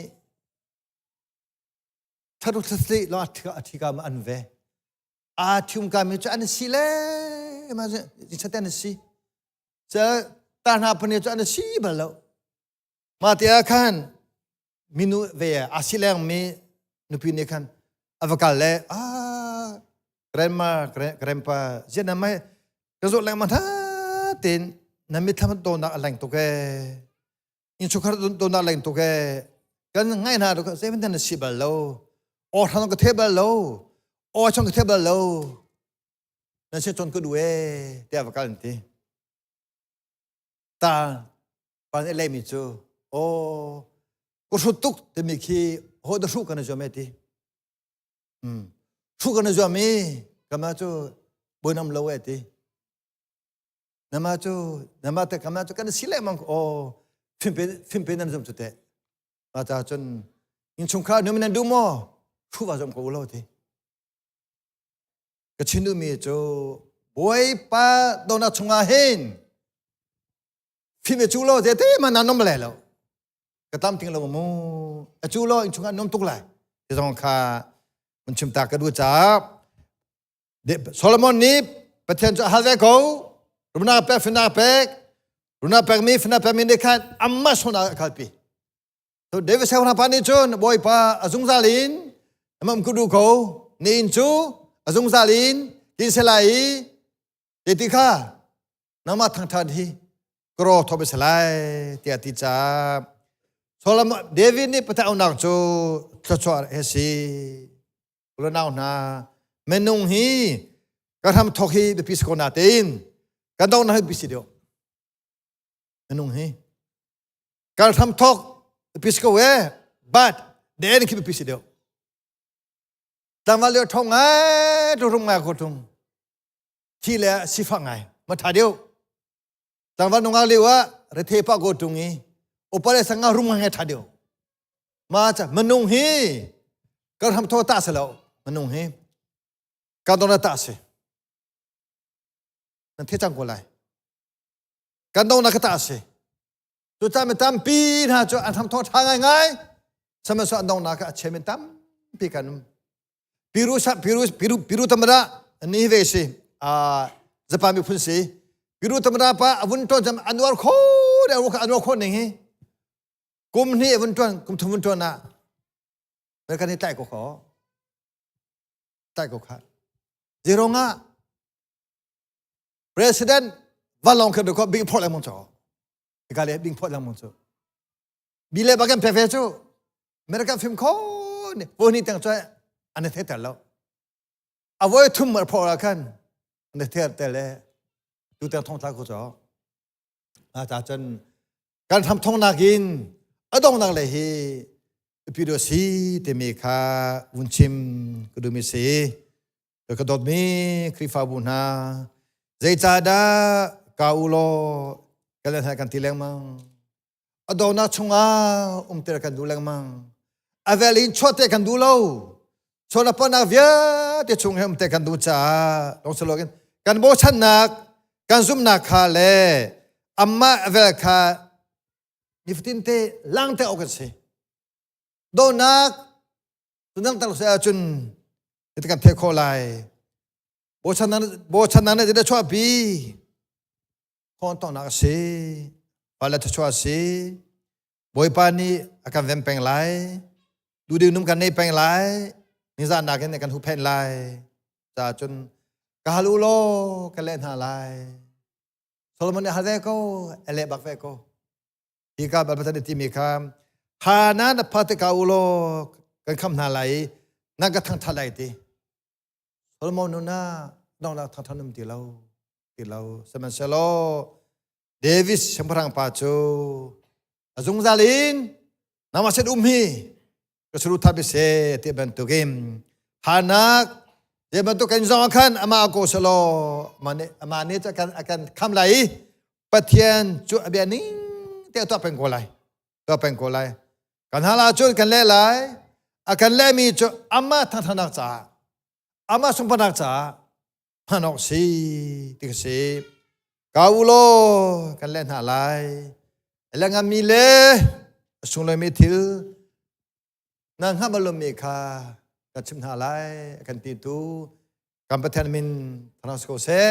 tharu thlasli lo a thi ka ma an ve aa ṭhium kami cu an si le ma sate an si ca ta hna phun cu an si bal lo ma te ah khan minu ve a si leng mi nupi nih khan a va kal le a grandma grandpa zian na mai ka zawt lengmang tha ten na mitthlam dawnak a leng tuk ee innchungkhar dawtnak leng tuk ee kan ngai hna tuk zei na si bal lo aw hrang ka the bal lo aw chong ka the bal lo na si chon ka du ee tiah va kal an ti ta pan e mi cu aw ku hrut tuk timi khi ho da hru kan zuam e ti um hru kan zuam i kama cu boinam lo e ti Nama cu nama te kama cu kan si lengmang aw fimpe fimpe nan zum cu te ma ta cun innchungkhar nu nan duh maw thu va zom ko lo ti ka chin duhmi cu bawipa dona chungah hin fim e cu lo te te ma na nom le lo ka tam ting lo mu a cu lo innchungkhar nom tuk lai ti zong kha mun chim ta ka du ca Solomon nih Pathian cu a hal ve ko. Rumnak pek, finak pek. Rumnak pekmi, finak pekmi nih khan amah sungah a kalpi. So David siangpahrang pa nih cun Bawipa a zungzal in amam ku du ko ni in cu a zungzal in kin se lai i te ti kha nangmah thangthat hi kro thop se lai tiah ti ca Solomon David nih pathian aunak cu thluachuah he si Ulanau hna minung hi ka hram thok hi biapi si ko na tein kan dong na hi biapi si deuh minung hi kan hram thok biapi si ko e but the end khi biapi si deuh tlangval lio thong ngai tu rum ngai ko tung thi le sifak ngai ma tha deuh tlangval nungak lio ah rethe pa ko tung i upa le sanga rum ngai tha deuh ma cha minung hi kan hram tho ta se lo minung hi kan dong ta si nan the cang ko lai kan dong na ka ta si tu ta mi tampi hna cu an hram tho tha ngai ngai sihmanhsehlaw an dong na ka a chia mi tampi kan um Piru Piru Piru Piru Tamara ni ve si Japan miphun si Piru Tamara pa avun ton jam anuar kho de anuar kho ning hi kum hni avun ton kum thum vun ton na American ni tlai ko kho tlai ko kha Zironga President valong khe ko bing phot lang cho ka le bing phot lang cho bi le bakan phe phe chu American film kho ni wo ni tang choi an the tel lo avoi thum mar pho ra khan an the tel le tu tang thong tla ko cho a ta chan kan tham thong nakin adong nak le hi pi do si te mi kha un chim ku du mi si ka dawtmi Khrihfabu hna zeicahdah ka u law kan le kan ti lengmang a dawnak chungah umter kan duh lengmang a vel in chuahte kan duh lo chawna panak vialte chung he umte kan duh caah lawng kan bochannak kan zumhnak kha le amah vel kha nifatin te langte awk kan si dawnak tunang tak se ahcun iti kan thei khawh lai bochannak nih zeidah chuahpi khawn tongnak a si pale thluachuah a si bawipa nih a kan vem peng lai duhdim num kan nei peng lai nizan nakin kan huhphenh lai ca cun ka hal u law ka leh hna lai Solomon nih hal ve ko a leh bak ve ko Hi ka Baibal nih timi kha Hana na pha te ka u law kan kham hna lai i na ka thangthat lai ti. Solomon nuna nong na thangthat num ti lo ti lo sihmanhsehlaw David siangpahrang pa cu a zungzal in nangmah sin um hi ka suru thap se ti bantukin hanak te bantuk kan zong khan ama ko selo mane ama ne cha kan akan kham lai i pathian cu abia ning te to peng ko lai to peng ko lai kan hala cun kan le lai a kan le mi cu ama thangthanak ca ama sungpanak ca hman awk si ti ka si ka u law kan leh hna lai le ngami le a sunglawi thil na hngalh bal kha kan chim hna lai kan ti tu kan Pathian min thangṭhat ko seh.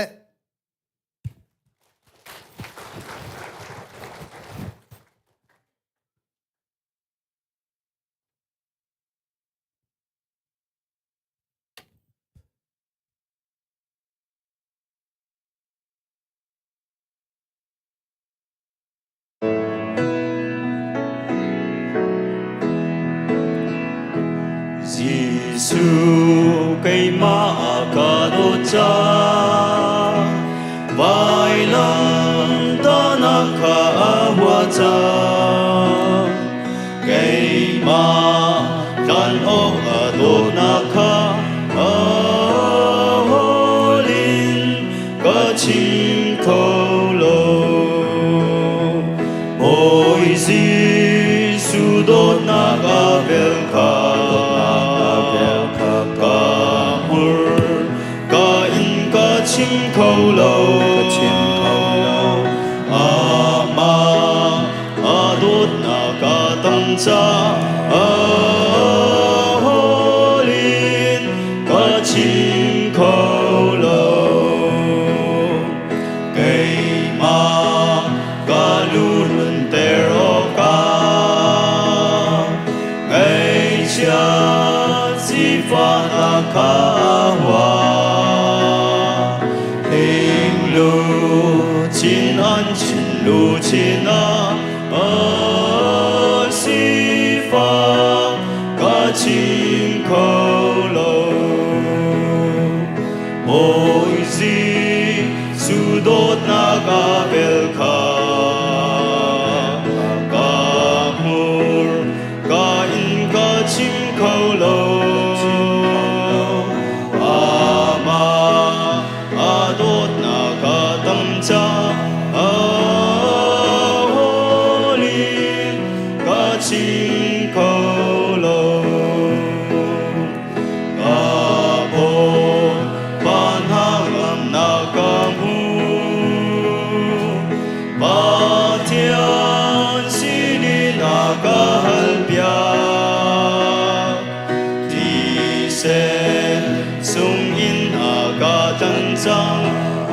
Jesuh keimah ka dawt cang vailam tahnak kha a hua cang keimah tlan awk a dawtnak kha a holin ka chim kho lo Bawi Jesuh dawtnak a vel kha ka hmur ka in ka chim kho lo ka chim kho lo amah a dawtnak a tam caah holin ka chim kho lo keimah ka lu runter awkah. Luchin a sifak ka chim kho lo. Bawi Jesuh dawtnak a vel kha ka hmur ka in ka chim kho lo. Amah a dawtnak a tam caah hawlin ka chim kho lo. Ka Bawipa hnangamnak ka hmu. Pathian sinin a ka halpiak. Thisen sungin a ka tan cang. A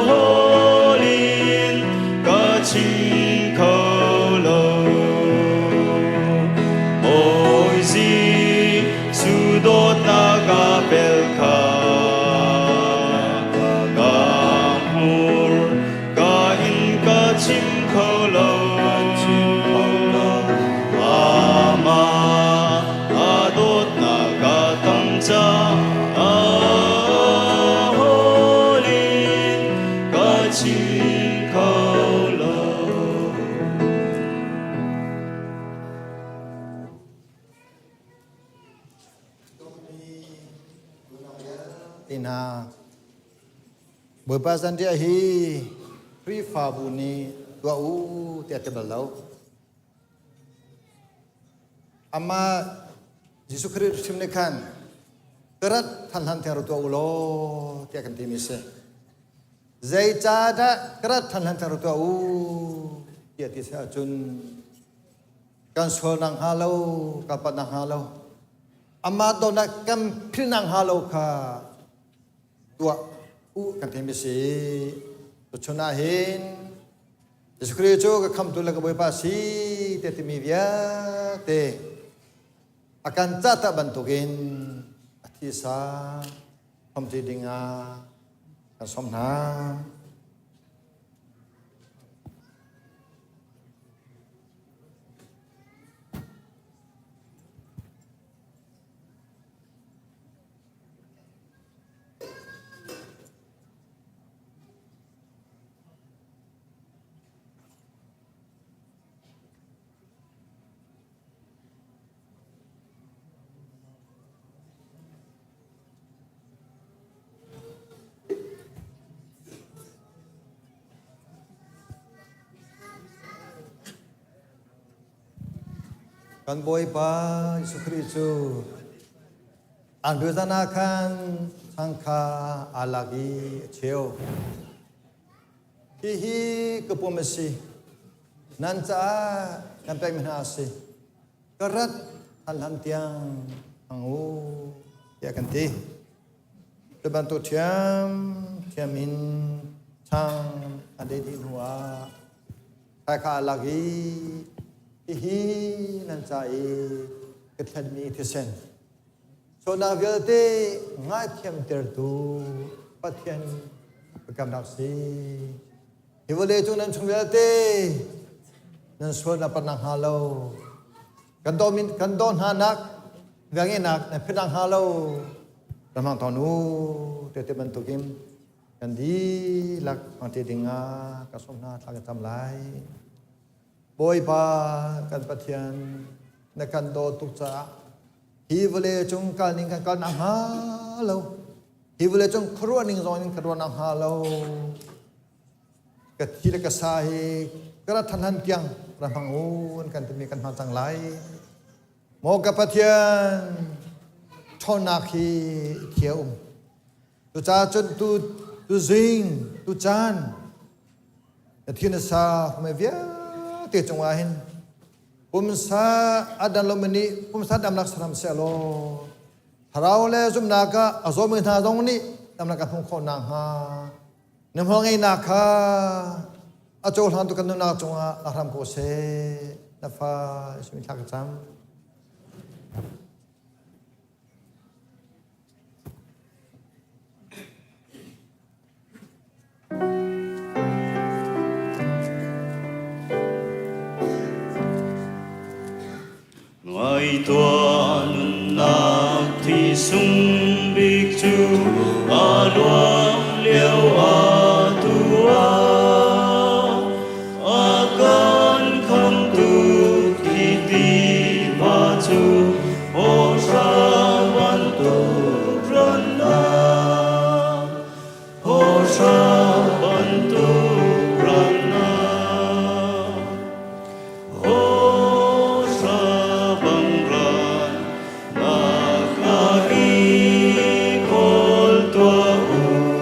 hawlin ka chim kho lo. Bawi Jesuh dawtnak a pel kha ka hmur ka in ka chim kho lo. Amah a dawtnak a tam caah hawlin ka chim kho lo. Ti hna Bawipa zanriah hi Khrihfabu nih tuah u tiah ti bal lo. Amah Jesuh Khrih hrim nih khan ka rat than hlan tiang rak tuah u law tiah kan timi si. Zeicahdah ka rat than hlan tiang rak tuah u tiah ti si ahcun kan sualnak hnga lo, kan patnak hnga lo, amah dawtnak kan philhnak hnga lo kha tuah u kan timi si. Tuchun ah hin Jesuh Khrih cu ka khamtu le ka Bawipa si te timi vialte a kan cah bantukin a thisa hrawmṭi dingah kan sawm hna. Kan Bawipa Jesuh Khrih cu an zan ah khan chang kha aa lak i a cheu. Hihi ka pum a si. Nan caah kan pekmi hna a si. Ka rat hlan hlan tiang hmang u tiah kan ti. Cu bantuk ṭhiam ṭhiam in chang an ei dih hnuah thai kha a lak i hihi nan ca i ka thlenmi thisen sualnak vialte ngaithiamtertu Pathian biakamnak si. Hi vawlei cung nan chung vialte nan sualnak patnak hnga lo kan daw kan daw hna nak velngeihnak nan phitnak hnga lo ramhang tawn u te te bantukin kan dihlak hmangṭi dingah ka sawm hna thla kan cam lai. Bawipa kan Pathian na kan dawt tuk caah hi vawlei cung kal ning kan kal nak hnga lo hi vawlei cung khuaruah ning zong in ka ruah nak hnga lo ka thi le ka sa hi ka rat than han tiang ra hmang un kan timi kan hmang cang lai maw ka Pathian ṭhawnnak hi thia um Cucaah cun tu tu zing tu caan na thi na sa humai vialte cungah hin pumsa a dan lomi nih pumsa damnak saram sehlaw thlarau le zumhnak ah a zawmi hna zong nih damnak a hmuh khawh nakhnga na hmualngeihnak kha a cohlang tu kan nunnak cungah la hram ko seh na fa Jesuh thla ka cam. Ngai tuah nunnak thi sung bik cu a luang lio ah tu ah a kan khamtu thi tiva cu hawhra bantuk rannak hawhra bantuk rannak hawhra bang rannak ah i kawl tuah u.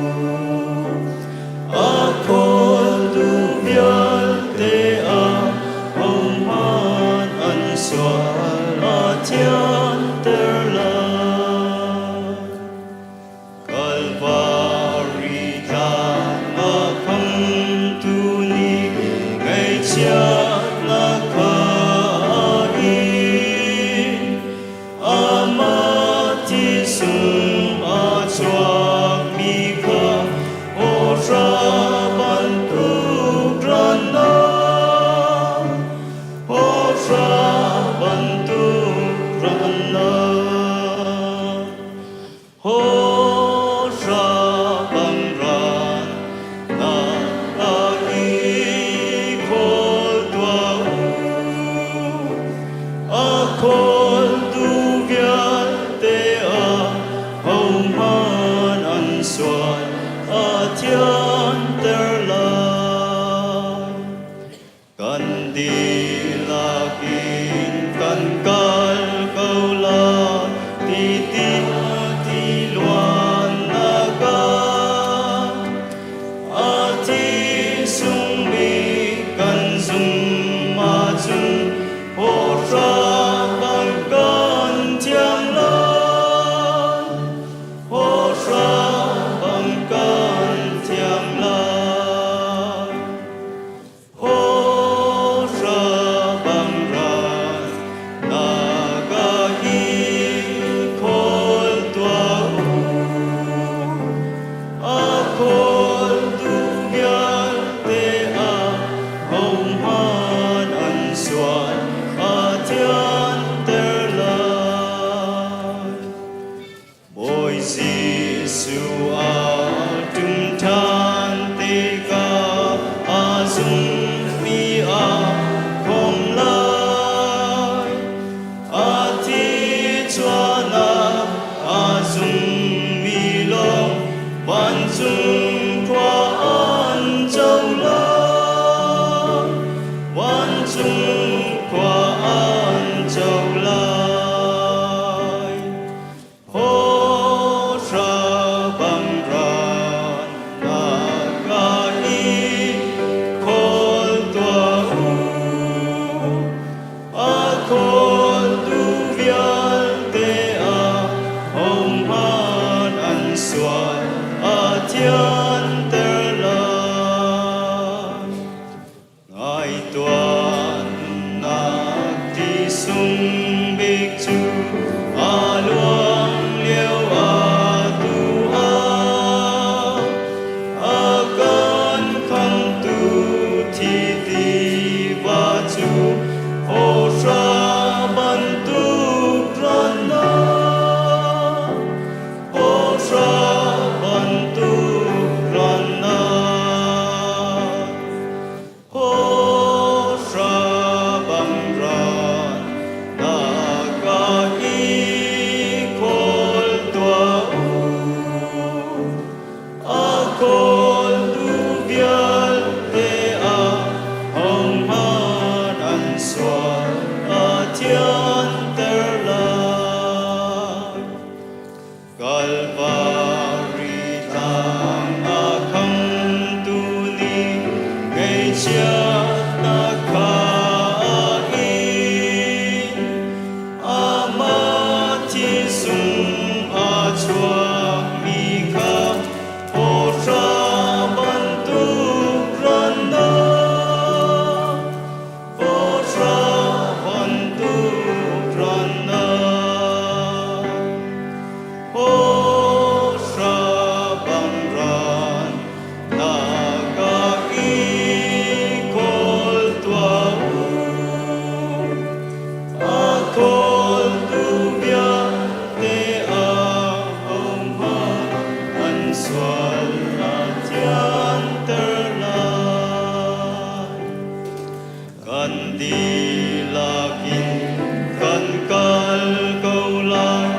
Kan dihlak in kan kal ko lai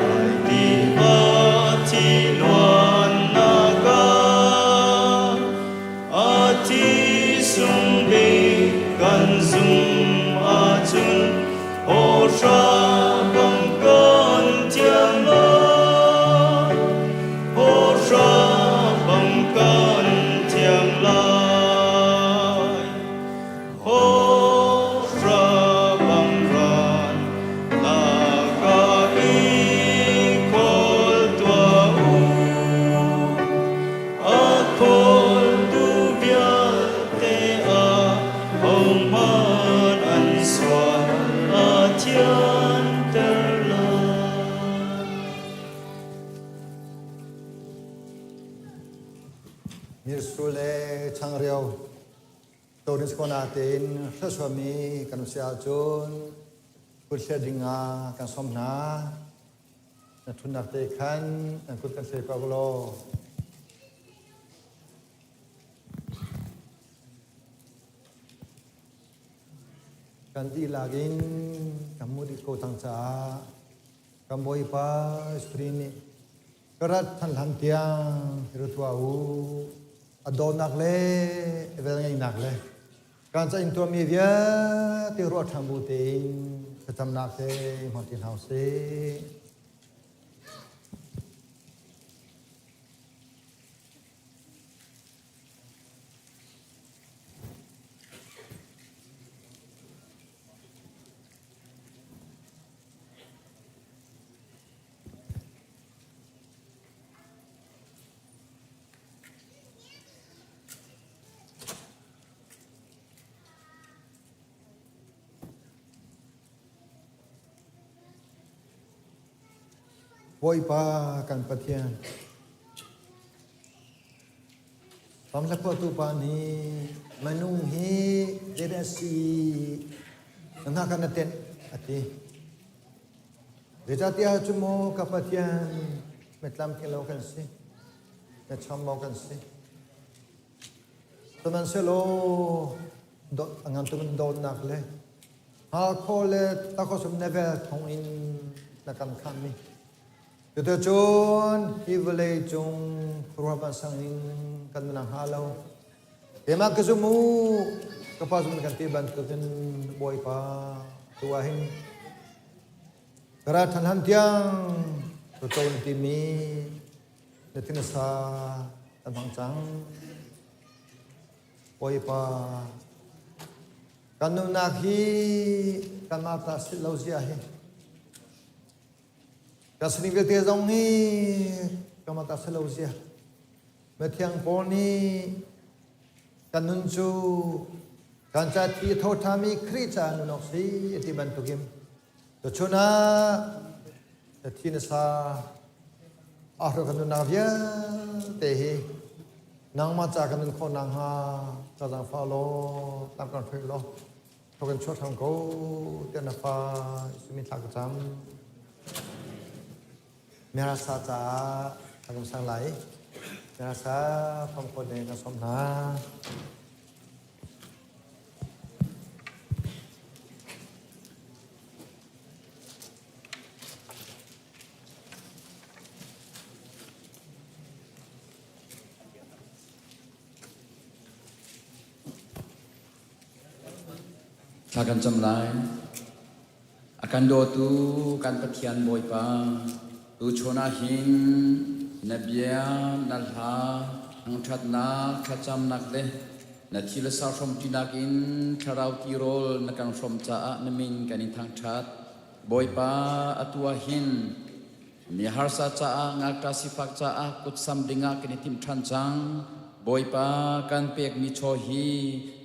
ti a thi luannak ah. A thi sung bik kan zumh ahcun hawhra bang kan thiang lai. Hawhra bang kan thiang lai. Hawhra bang ran laka i khawl tuah u. A khawltu vialte ah hohmanh an sual a thianter lai. Mirsu le changreu Tourist ko natein hrasuami kan si ahcun kut ding ah kan sawm hna. Na ṭhutnak te khan nan kut kan hlei ko law. Kan dihlak in kan mu dih ko cang caah kan Bawipa Khrih nih Ka rat than hlan tiang hi ra tuah u. A dawtnak le a velngeihnak le kan ca in tuahmi vialte ruah ṭhan bu tein thlacamnak he hmang ti hna usih. Bawipa kan Pathian, Pamhlaphuahtu pa nih minung hi zeidah a si na hna kha na tenh a ti. Zeicahtiah cu maw ka Pathian mitlam lo kan si, na chambau kan si. Sihmanhsehlaw a ngan tuk in dawtnak le hngalkhawh le takawsum na vel thawng in na kan khamh i cuticun hi vawlei cung khuaruah vansang in kan nunang hnga lo. Keimah ka zum u, ka pa zum kan ti bantukin Bawipa tu ah hin Ka ral ṭhan han tiang ka na timi na thinasa kan hmang cang. Bawipa, kan nunnak hi kanmah ta si lo zia hi kan sining vialte zong hi kanmah ta si lo zia Mithiang Paul nih kan nun cu kan ca thi a tho ṭhami Khrih caah nun awk si a ti bantukin tuchun ah na thi na sa ahro kan nunnak vialte hi nangmah ca kan nun khawh nakhnga ka zaangfah law lam kan hruai law tho kan chuah hram ko tiah na fa Jesuh min thla ka cam. Mirasa caah a kan sang lai. Mirasa fangkhawn ne kan sawm hna. Thla kan cam lai. A kan dawtu kan Pathian Bawipa, tuchun ah hin na bia, na hla, thangṭhatnak, thlacamnak le na thil sa hrawmṭinak in thlarau tirawl na kan hrawm caah na min kan in thangṭhat. Bawipa, atu ah hin mi harsa caah, ngakṭah sifak caah kutsam dingah kan i timh ṭhan cang. Bawipa kan pekmi chaw hi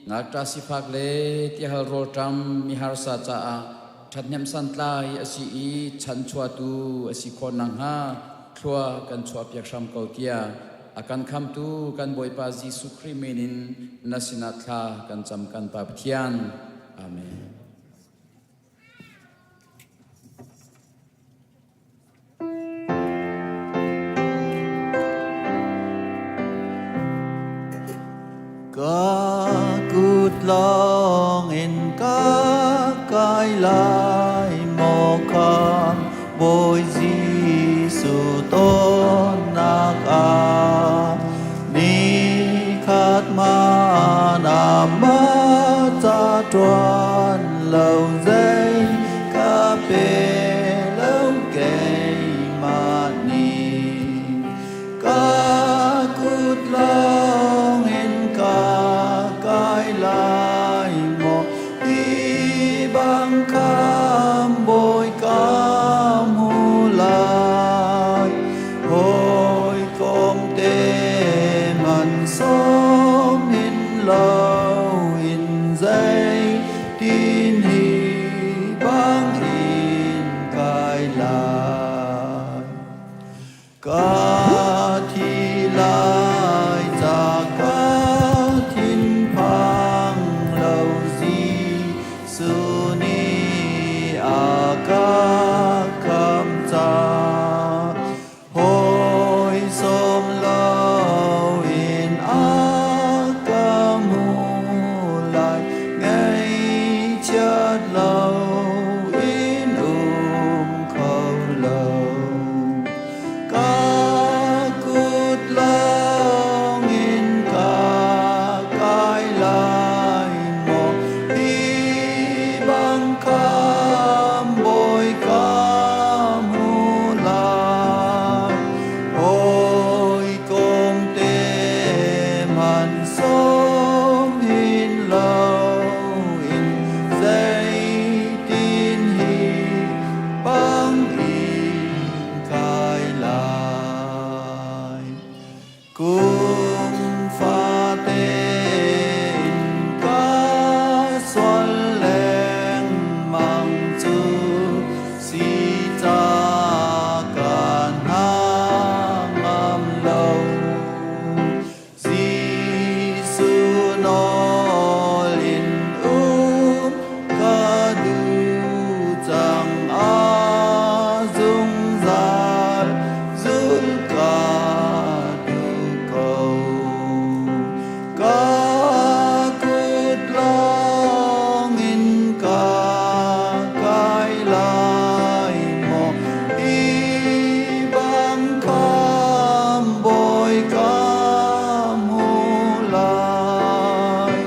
ngakṭah sifak le tihal rawlṭam mi harsa caah ṭhathnem santlai a si i chanchuahtu a si khawh nakhnga thlua kan chuahpiak hram ko tiah a kan khamtu kan Bawipa Jesuh Khrih min in na sinah thla kan cam kan Pa Pathian. Amen. Ka kut lawng in ka kai lai maw khan Bawi Jesuh tonnak ah nikhat hmanh amah ca ṭuan lo zei ka pe lo keimah nih. Ka kut lawng in ka kai lai maw hi bang khan bawi ka hmu lai hawikom te man sawm hin lo in zei tin hi bang in kai lai. Ka thi lai ca ka thinphang lo Jesuh nih a ka khamh ca. Hawi sawm loin a ka hmu lai ngaihchiat loin um kho lo. Ka kut lawngin ka kai lai maw hi bang khan bawi ka hmu lai hawikom te man sawm hin loin zeitin hi bang in kai lai. Kum fate in ka sual lengmang cu si ca ka hna ngam lo. Jesuh nawl in um ka duh cang a zungzal zul ka duh ko. Ka kut lawng in ka kai lai maw hi bang khan bawi ka hmu lai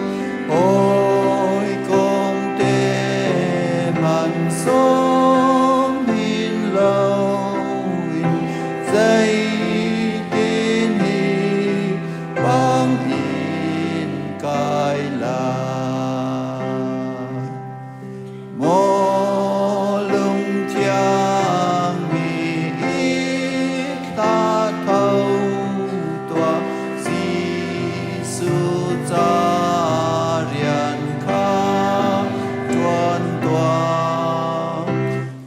hawikom te man sawm hin loin zeitin hi bang in kai lai. Maw lungthiang mi thla tho tuah Jesuh ca rian kha ṭuan tuah.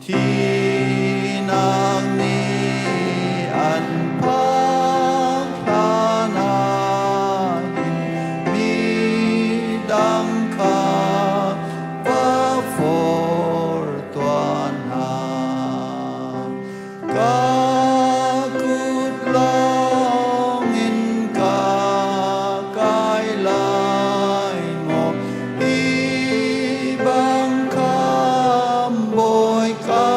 Thinak nih an phak hlan ah hin midang kha va forh tuah hna. Ka kut lawngin ka kai lai maw hi bang khan bawi ka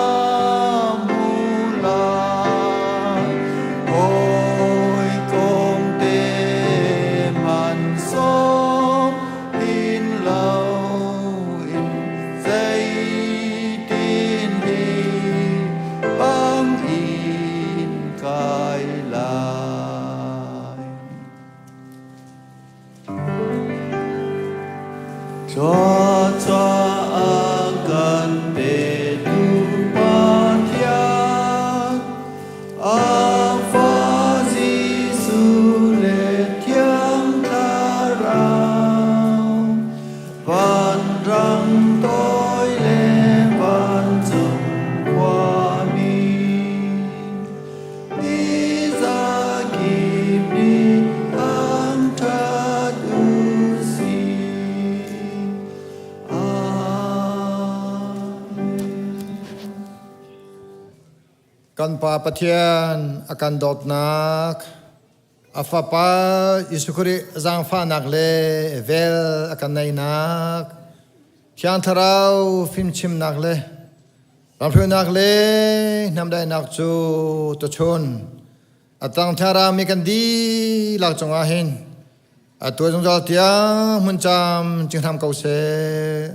hmu lai. Hawikom te man sawm hin loin zeitin hi bang in kai lai. Thluachuah a kan petu Pathian, a Fa Jesuh le Thiang Thlarau, vanrang toi le vancung khuami, Nizakip nih thangṭhat u sih. Amen. Kan Pa Pathian a kan dawtnak, a Fapa Jesuh Khrih zaangfahnak le vel a kan neihnak, Thiang Thlarau fimchimnak le lamhruainak le hnamdainak cu tuchun a tang thlarami kan dihlak cungah hin a tuah zungzal tiang hmun cam cing hram ko seh.